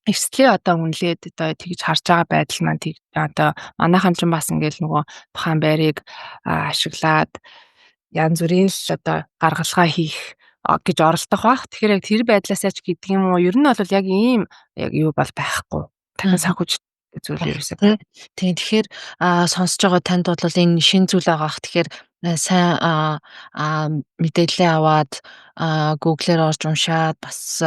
эрсдлээ одоо үнэлээд одоо тэгж харж байгаа байдал маань тэг одоо манайхан ч бас ингээл нөгөө тухайн байрыг ашиглаад янз бүрийн л одоо гаргалгаа хийх гэж оролдох бах. Тэгэхээр яг тэр байдлаасаа ч гэдэг юм уу, ер нь бол яг ийм яг юу бол байхгүй. Дахин санхүүж зүйл ерөөсөө. Тийм, тэгэхээр сонсож байгаа танд бол энэ шинэ зүйл байгаа ах. Тэгэхээр сайн мэдээлэлээ аваад, Google-ээр орж уншаад бас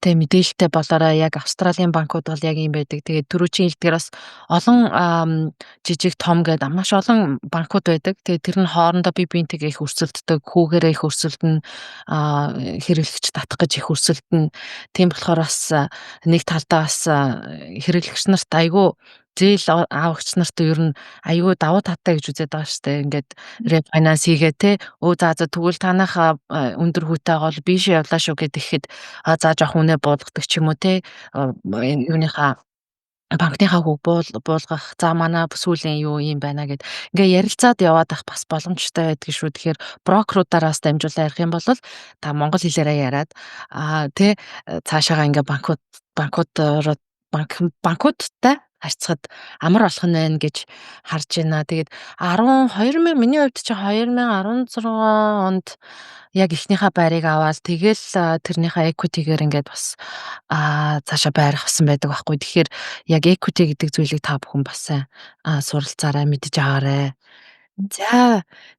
тэг мэдээлэлтэй болоорой. Яг Австралийн банкуд бол яг ийм байдаг. Тэгээд түрүүчийн хэлдгээр бас олон жижиг том гэдэг маш олон банкуд байдаг. Тэгээд тэр нь хоорондоо бие биентэйгээ их өрсөлддөг, хүүгээрээ их өрсөлдөнө, хэрэглэгч татах гэж их өрсөлдөнө. Тийм болохоор бас нэг талдаа бас хэрэглэгч нарт айгүй, зээл авагч нарт ер нь аюу давуу талтай гэж үзээд байгаа шүү дээ. Ингээд refinance хийгээ те. Өө, за, тэгвэл танайхаа өндөр хүүтэй бол биш явлаа шүү гэхэд за жоох үнэ буулгадаг ч юм уу те. Юуныхаа, банкныхаа хүүг буулгах, за манай сүүлийн юу юм байна гэд ингээ ярилцаад яваад ах бас боломжтой байдаг шүү. Тэгэхээр брокеруудаараас дамжуулан ярих юм бол та монгол хэлээрээ яриад тэ цаашаага ингээ банкуд банк банкудтай харьцахад амар болох нь байна гэж харж байна. Тэгээд 12 миний хувьд чи 2016 онд яг эхнийхээ байрыг аваад тэгэл тэрнийхээ equity-гээр ингээд бас цаашаа байр авсан байдаг байхгүй. Тэгэхээр яг equity гэдэг зүйлийг та бүхэн бас сайн суралцаарай, мэдэж аваарай.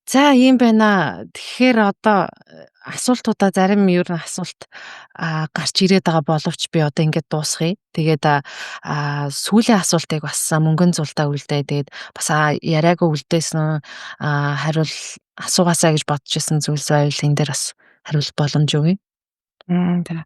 За, ийм байна. Тэгэхээр одоо асуултуудаа, зарим ер нь асуулт гарч ирээд байгаа боловч би одоо ингээд дуусгая. Тэгээд сүүлийн асуултыг бас мөнгөн зулдаа үлдээ. Тэгээд бас яриагөө үлдээсэн, хариул асуугаасаа гэж бодож исэн зүйлс байвал энэ дээр бас хариулах боломж өгье. За.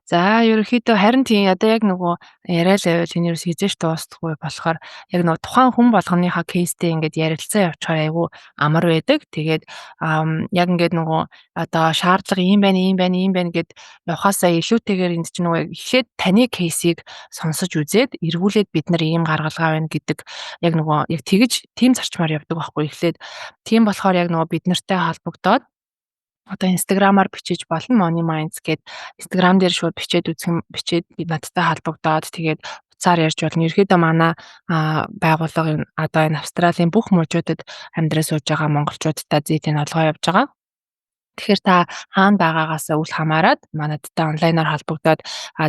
За, ерөнхийдөө харин тийм, одоо яг нөгөө яриа л байвал энэ ерөөс хэзээ ч дуустдаггүй болохоор яг нөгөө тухайн хүн болгоныхаа case тэй ингээд ярилцаа явуулахаар айгүй амар байдаг. Тэгээд яг ингээд нөгөө одоо шаардлага ийм байна, ийм байна, ийм байна гэд явхаасаа илүүтэйгээр энд чинь нөгөө эхлээд таны case ийг сонсож үзээд эргүүлээд бид нар ийм гаргалгаа байна гэдэг яг нөгөө яг тэгж тийм зарчмаар явдаг байхгүй эхлээд. Тийм болохоор яг нөгөө бид нартай холбогдоод одоо Instagram-аар бичиж болно. Money Minds гээд Instagram дээр шууд бичээд үзэх юм, бичээд би надтай холбогдоод тэгээд утсаар ярьж болно. Ерөнхийдөө манай байгууллага одоо энэ Австралийн бүх мужуудад амьдрал сууж байгаа монголчуудтай зээлийн олгоо явж байгаа. Тэгэхээр та хаана байгаагаас үл хамааран манадтай онлайнаар холбогдоод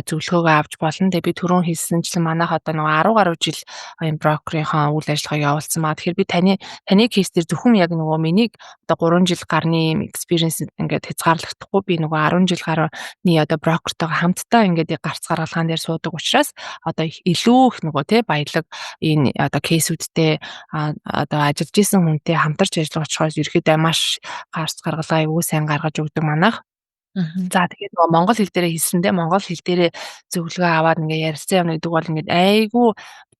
зөвлөгөөгөө авч болно. Тэгээ би түрүүн хэлсэнчлэн манайх одоо нөгөө 10 гаруй жил энэ брокерийнхаа үйл ажиллагааг явуулсан маа. Тэгэхээр би таны case дээр зөвхөн яг нөгөө миний одоо 3 жил гарны юм experience ингээд хязгаарлахдаггүй, би нөгөө 10 жил гаруйны одоо брокертойгоо хамтдаа ингээд гарц гаргалгаан дээр суудаг учраас одоо илүү их нөгөө тий баялаг энэ одоо case үүдтэй одоо ажиллаж исэн хүнтэй хамтарч ажиллах учраас ерөөхдөө маш гарц гаргалгаа аягүй сайн гаргаж өгдөг манайх. За, тэгээд нөгөө монгол хэл дээрээ хэлсэндээ монгол хэл дээрээ зөвлөгөө аваад ингээ ярилцсан юм гэдэг бол ингээд айгүй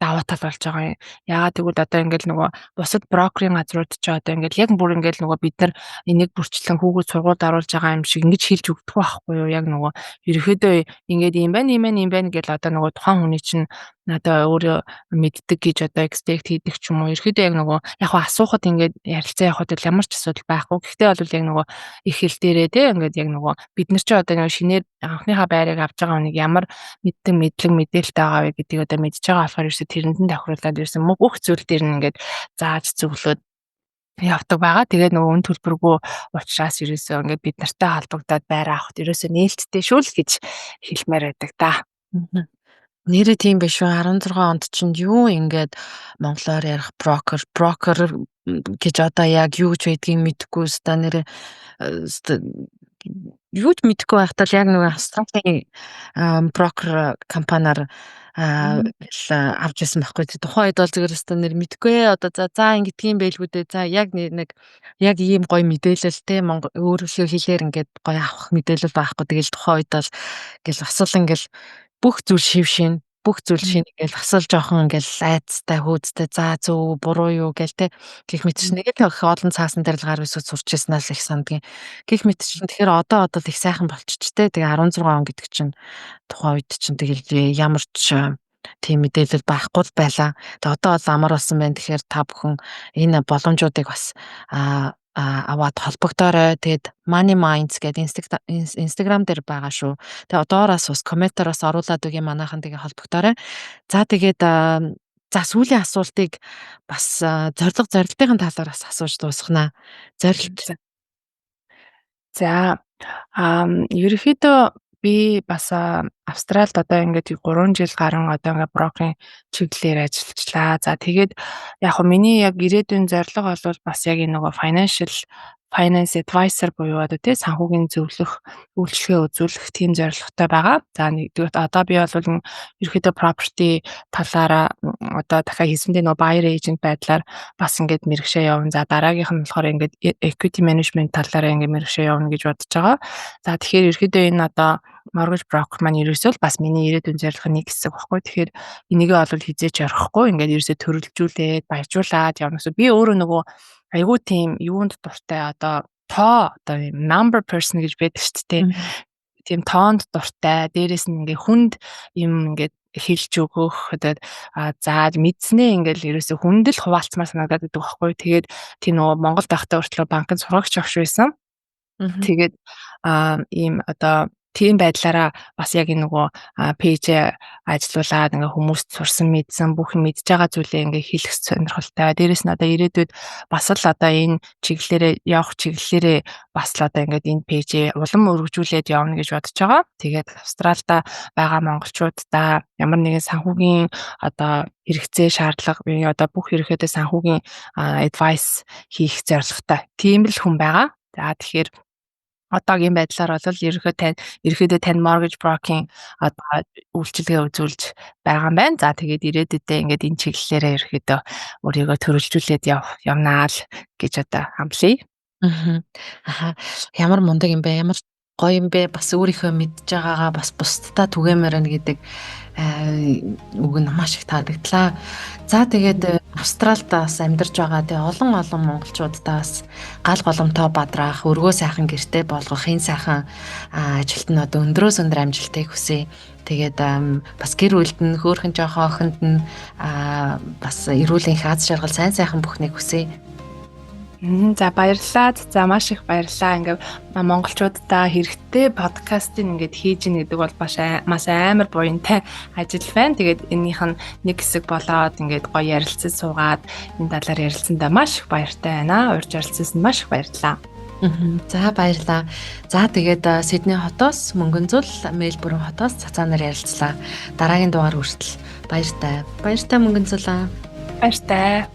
давуу тал болж байгаа юм. Яагаад гэвэл одоо ингээл нөгөө бусад брокерийн газрууд ч одоо ингээл яг бүр ингээл нөгөө бид нар энийг бүрчлэн хүүхэд сургуульд оруулж байгаа юм шиг ингэж хэлж өгдөг байхгүй юу? Яг нөгөө ерөөхдөө ингээд ийм байна, ийм байна, ийм байна гэл одоо нөгөө тухайн хүний чинь одоо өөрөө мэддэг гэж одоо expect хийдэг ч юм уу. Ерөөхдөө яг нөгөө яг хаа асуухад, ингээд ярилцаа явахад бол ямар ч асуудал байхгүй. Гэхдээ бол яг нөгөө их хэл дээрээ те ингээд яг нөгөө бид нар чи одоо нөгөө шинээр анхныхаа байрыг авч байгаа хүнийг ямар мэддэг мэдлэг мэдээлэлтэй байгаа вэ гэдгийг одоо мэдж байгаа болохоор ерөөсө тэрэнд нь тохируулаад ерөөсө бүх зүйл дээр нь ингээд зааж зөвлөөд явдаг байгаа. Тэгээд нөгөө үн төлбөргүй учраас ерөөсөө ингээд бид нартай холбогдоод байр авахд ерөөсөө нээлттэй шүү л гэж хэлмээр байдаг да. Нэрээ тийм биш үү? 16 онд чинь юу ингээд монголоор ярих брокер гэж одоо яг юу гэж байдгийг мэдэхгүй өстой нэрээ юу ч мэдэхгүй байхдаа л яг нөгөө Австралийн брокер компаниар авч ирсэн байхгүй. Тухайн үед бол зүгээр өстой нэр мэдэхгүй. Одоо за ингэдгийм байлгүй дээ. За яг нэг яг ийм гоё мэдээлэл те Монгол өөрөөр хэлээр ингээд гоё авах мэдээлэл байхгүй. Тэгэл тухайн үед бол ингээл бас л ингээл бүх зүйл шив шин, бүх зүйл шин ингээл бас л жоохон ингээл айцтай хөөцтэй за зөв буруу юу гээл те гэх мэт чинь нэг л их олон цаасан дээр л гар бисүүд сурч ирсэн л их сандгийн гэх мэт чинь. Тэгэхээр одоо л их сайхан болчих те. Тэгээ 16 он гэдэг чинь тухайн үед чинь тэгэл ямар ч тийм мэдээлэл байхгүй л байлаа. Тэгээ одоо бол амар болсон байна. Тэгэхээр та бүхэн энэ боломжуудыг бас аваад холбогдоорой. Тэгээд Money Minds гэдэг Instagram дээр байгаа шүү. Тэгээ одоороос бас комментороос оруулаад өгье манайхан, тэгээ холбогдоорой. За тэгээд за сүүлийн асуултыг бас зорилго зорилтын талаар бас асууж дуусгана. Зорилт. За ерөнхийдөө би бас Австралид одоо ингээд 3 жил гарan одоо ингээд брокерийн чиглэлээр ажиллажлаа. За тэгээд яг хөө миний яг ирээдүйн зорилго бол бас яг энэ нөгөө financial finance advisor буюу одоо тий санхүүгийн зөвлөх, үйлчилгээ үзүүлэх тийм зорилготой байгаа. За нэгдүгээр одоо би бол ерөнхийдөө property талаараа одоо дахиад хийсэндээ нөгөө buyer agent байдлаар бас ингээд мэрэгшээ явна. За дараагийнх нь болохоор ингээд equity management талаараа ингээд мэрэгшээ явна гэж бодож байгаа. За тэгэхээр ерөнхийдөө энэ одоо mortgage broker маань ерөөсөө л бас миний ирээдүйн зорилгын нэг хэсэг байхгүй. Тэгэхээр энийгээ бол хизээч орхихгүй, ингээд ерөөсөө төрөлжүүлээд баяжуулаад явна гэсэн. Би өөрөө нөгөө айгүй тийм юунд дуртай, одоо тоо, одоо юм number person гэж байдаг шүү дээ. Тийм тоонд дуртай. Дээрээс нь ингээ хүнд юм ингээд хэлж өгөх, одоо зааж мэдснээ ингээл ерөөсө хүнд л хуваалцмаар санагдаад байдаг байхгүй. Тэгээд тийм нөгөө Монголд байхдаа хүртэл банкнд сургагч огш байсан. Тэгээд ийм одоо тийм байдлаараа бас яг энэ нөгөө page ажилуулад ингээ хүмүүст сурсан мэдсэн бүх мэдж байгаа зүйлээ ингээ хэлэх сонирхолтой. Дээрээс нь одоо ирээдүйд бас л одоо энэ чиглэлээрээ явах чиглэлээрээ бас л одоо ингээд энэ page улам өргөжүүлээд явна гэж бодож байгаа. Тэгээд Австралда байгаа монголчуудаа ямар нэгэн санхүүгийн одоо хэрэгцээ шаардлага, би одоо бүх ерөнхийдөө санхүүгийн advice хийх зорилготой. Тийм л хүн байгаа. За тэгэхээр одоогийн байдлаар бол ерөнхийдөө тань mortgage broking одоо үйлчилгээ үзүүлж байгаа юм байна. За тэгээд ирээдүйдээ ингээд энэ чиглэлээрээ ерөнхийдөө өөрийгөө төрөлжүүлээд явнаа л гэж одоо амлая. Аха. Ямар мундаг юм бэ? Ямар гоё юм бэ? Бас өөрийнхөө мэдж байгаагаа бас бусдаа түгээмээр байна гэдэг үг нь маш их таалагдлаа. За тэгээд Австралид бас амьдарч байгаа тэгээ олон олон монголчуудаа бас гал голомтоо бадраах, өргөө сайхан гэрте болгох энэ сайхан ажилт нь одоо өндрөөс өндөр амжилтыг хүсье. Тэгээд бас гэр бүлд нь, хөөхөн жоохон охинд нь бас эрүүл энх, аз жаргал, сайн сайхан бүхнийг хүсье. За баярлалаа. За маш их баярлалаа. Ингээ монголчуудаа хэрэгтэй подкастыг ингээд хийж ийн гэдэг бол бас маш амар буянтай ажил байна. Тэгээд энийх нь нэг хэсэг болоод ингээд гоё ярилцаж суугаад энэ талаар ярилцсандаа маш их баяртай байна. Урьж оролцсонд маш их баярлалаа. За баярлалаа. За тэгээд Сидней хотоос Мөнгөнзул, Мельбурн хотоос цацаанаар ярилцлаа. Дараагийн дугаар хүртэл баяртай. Баяртай Мөнгөнзулаа. Баяртай.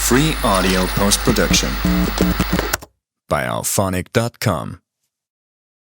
Free audio post-production by Alphonic.com.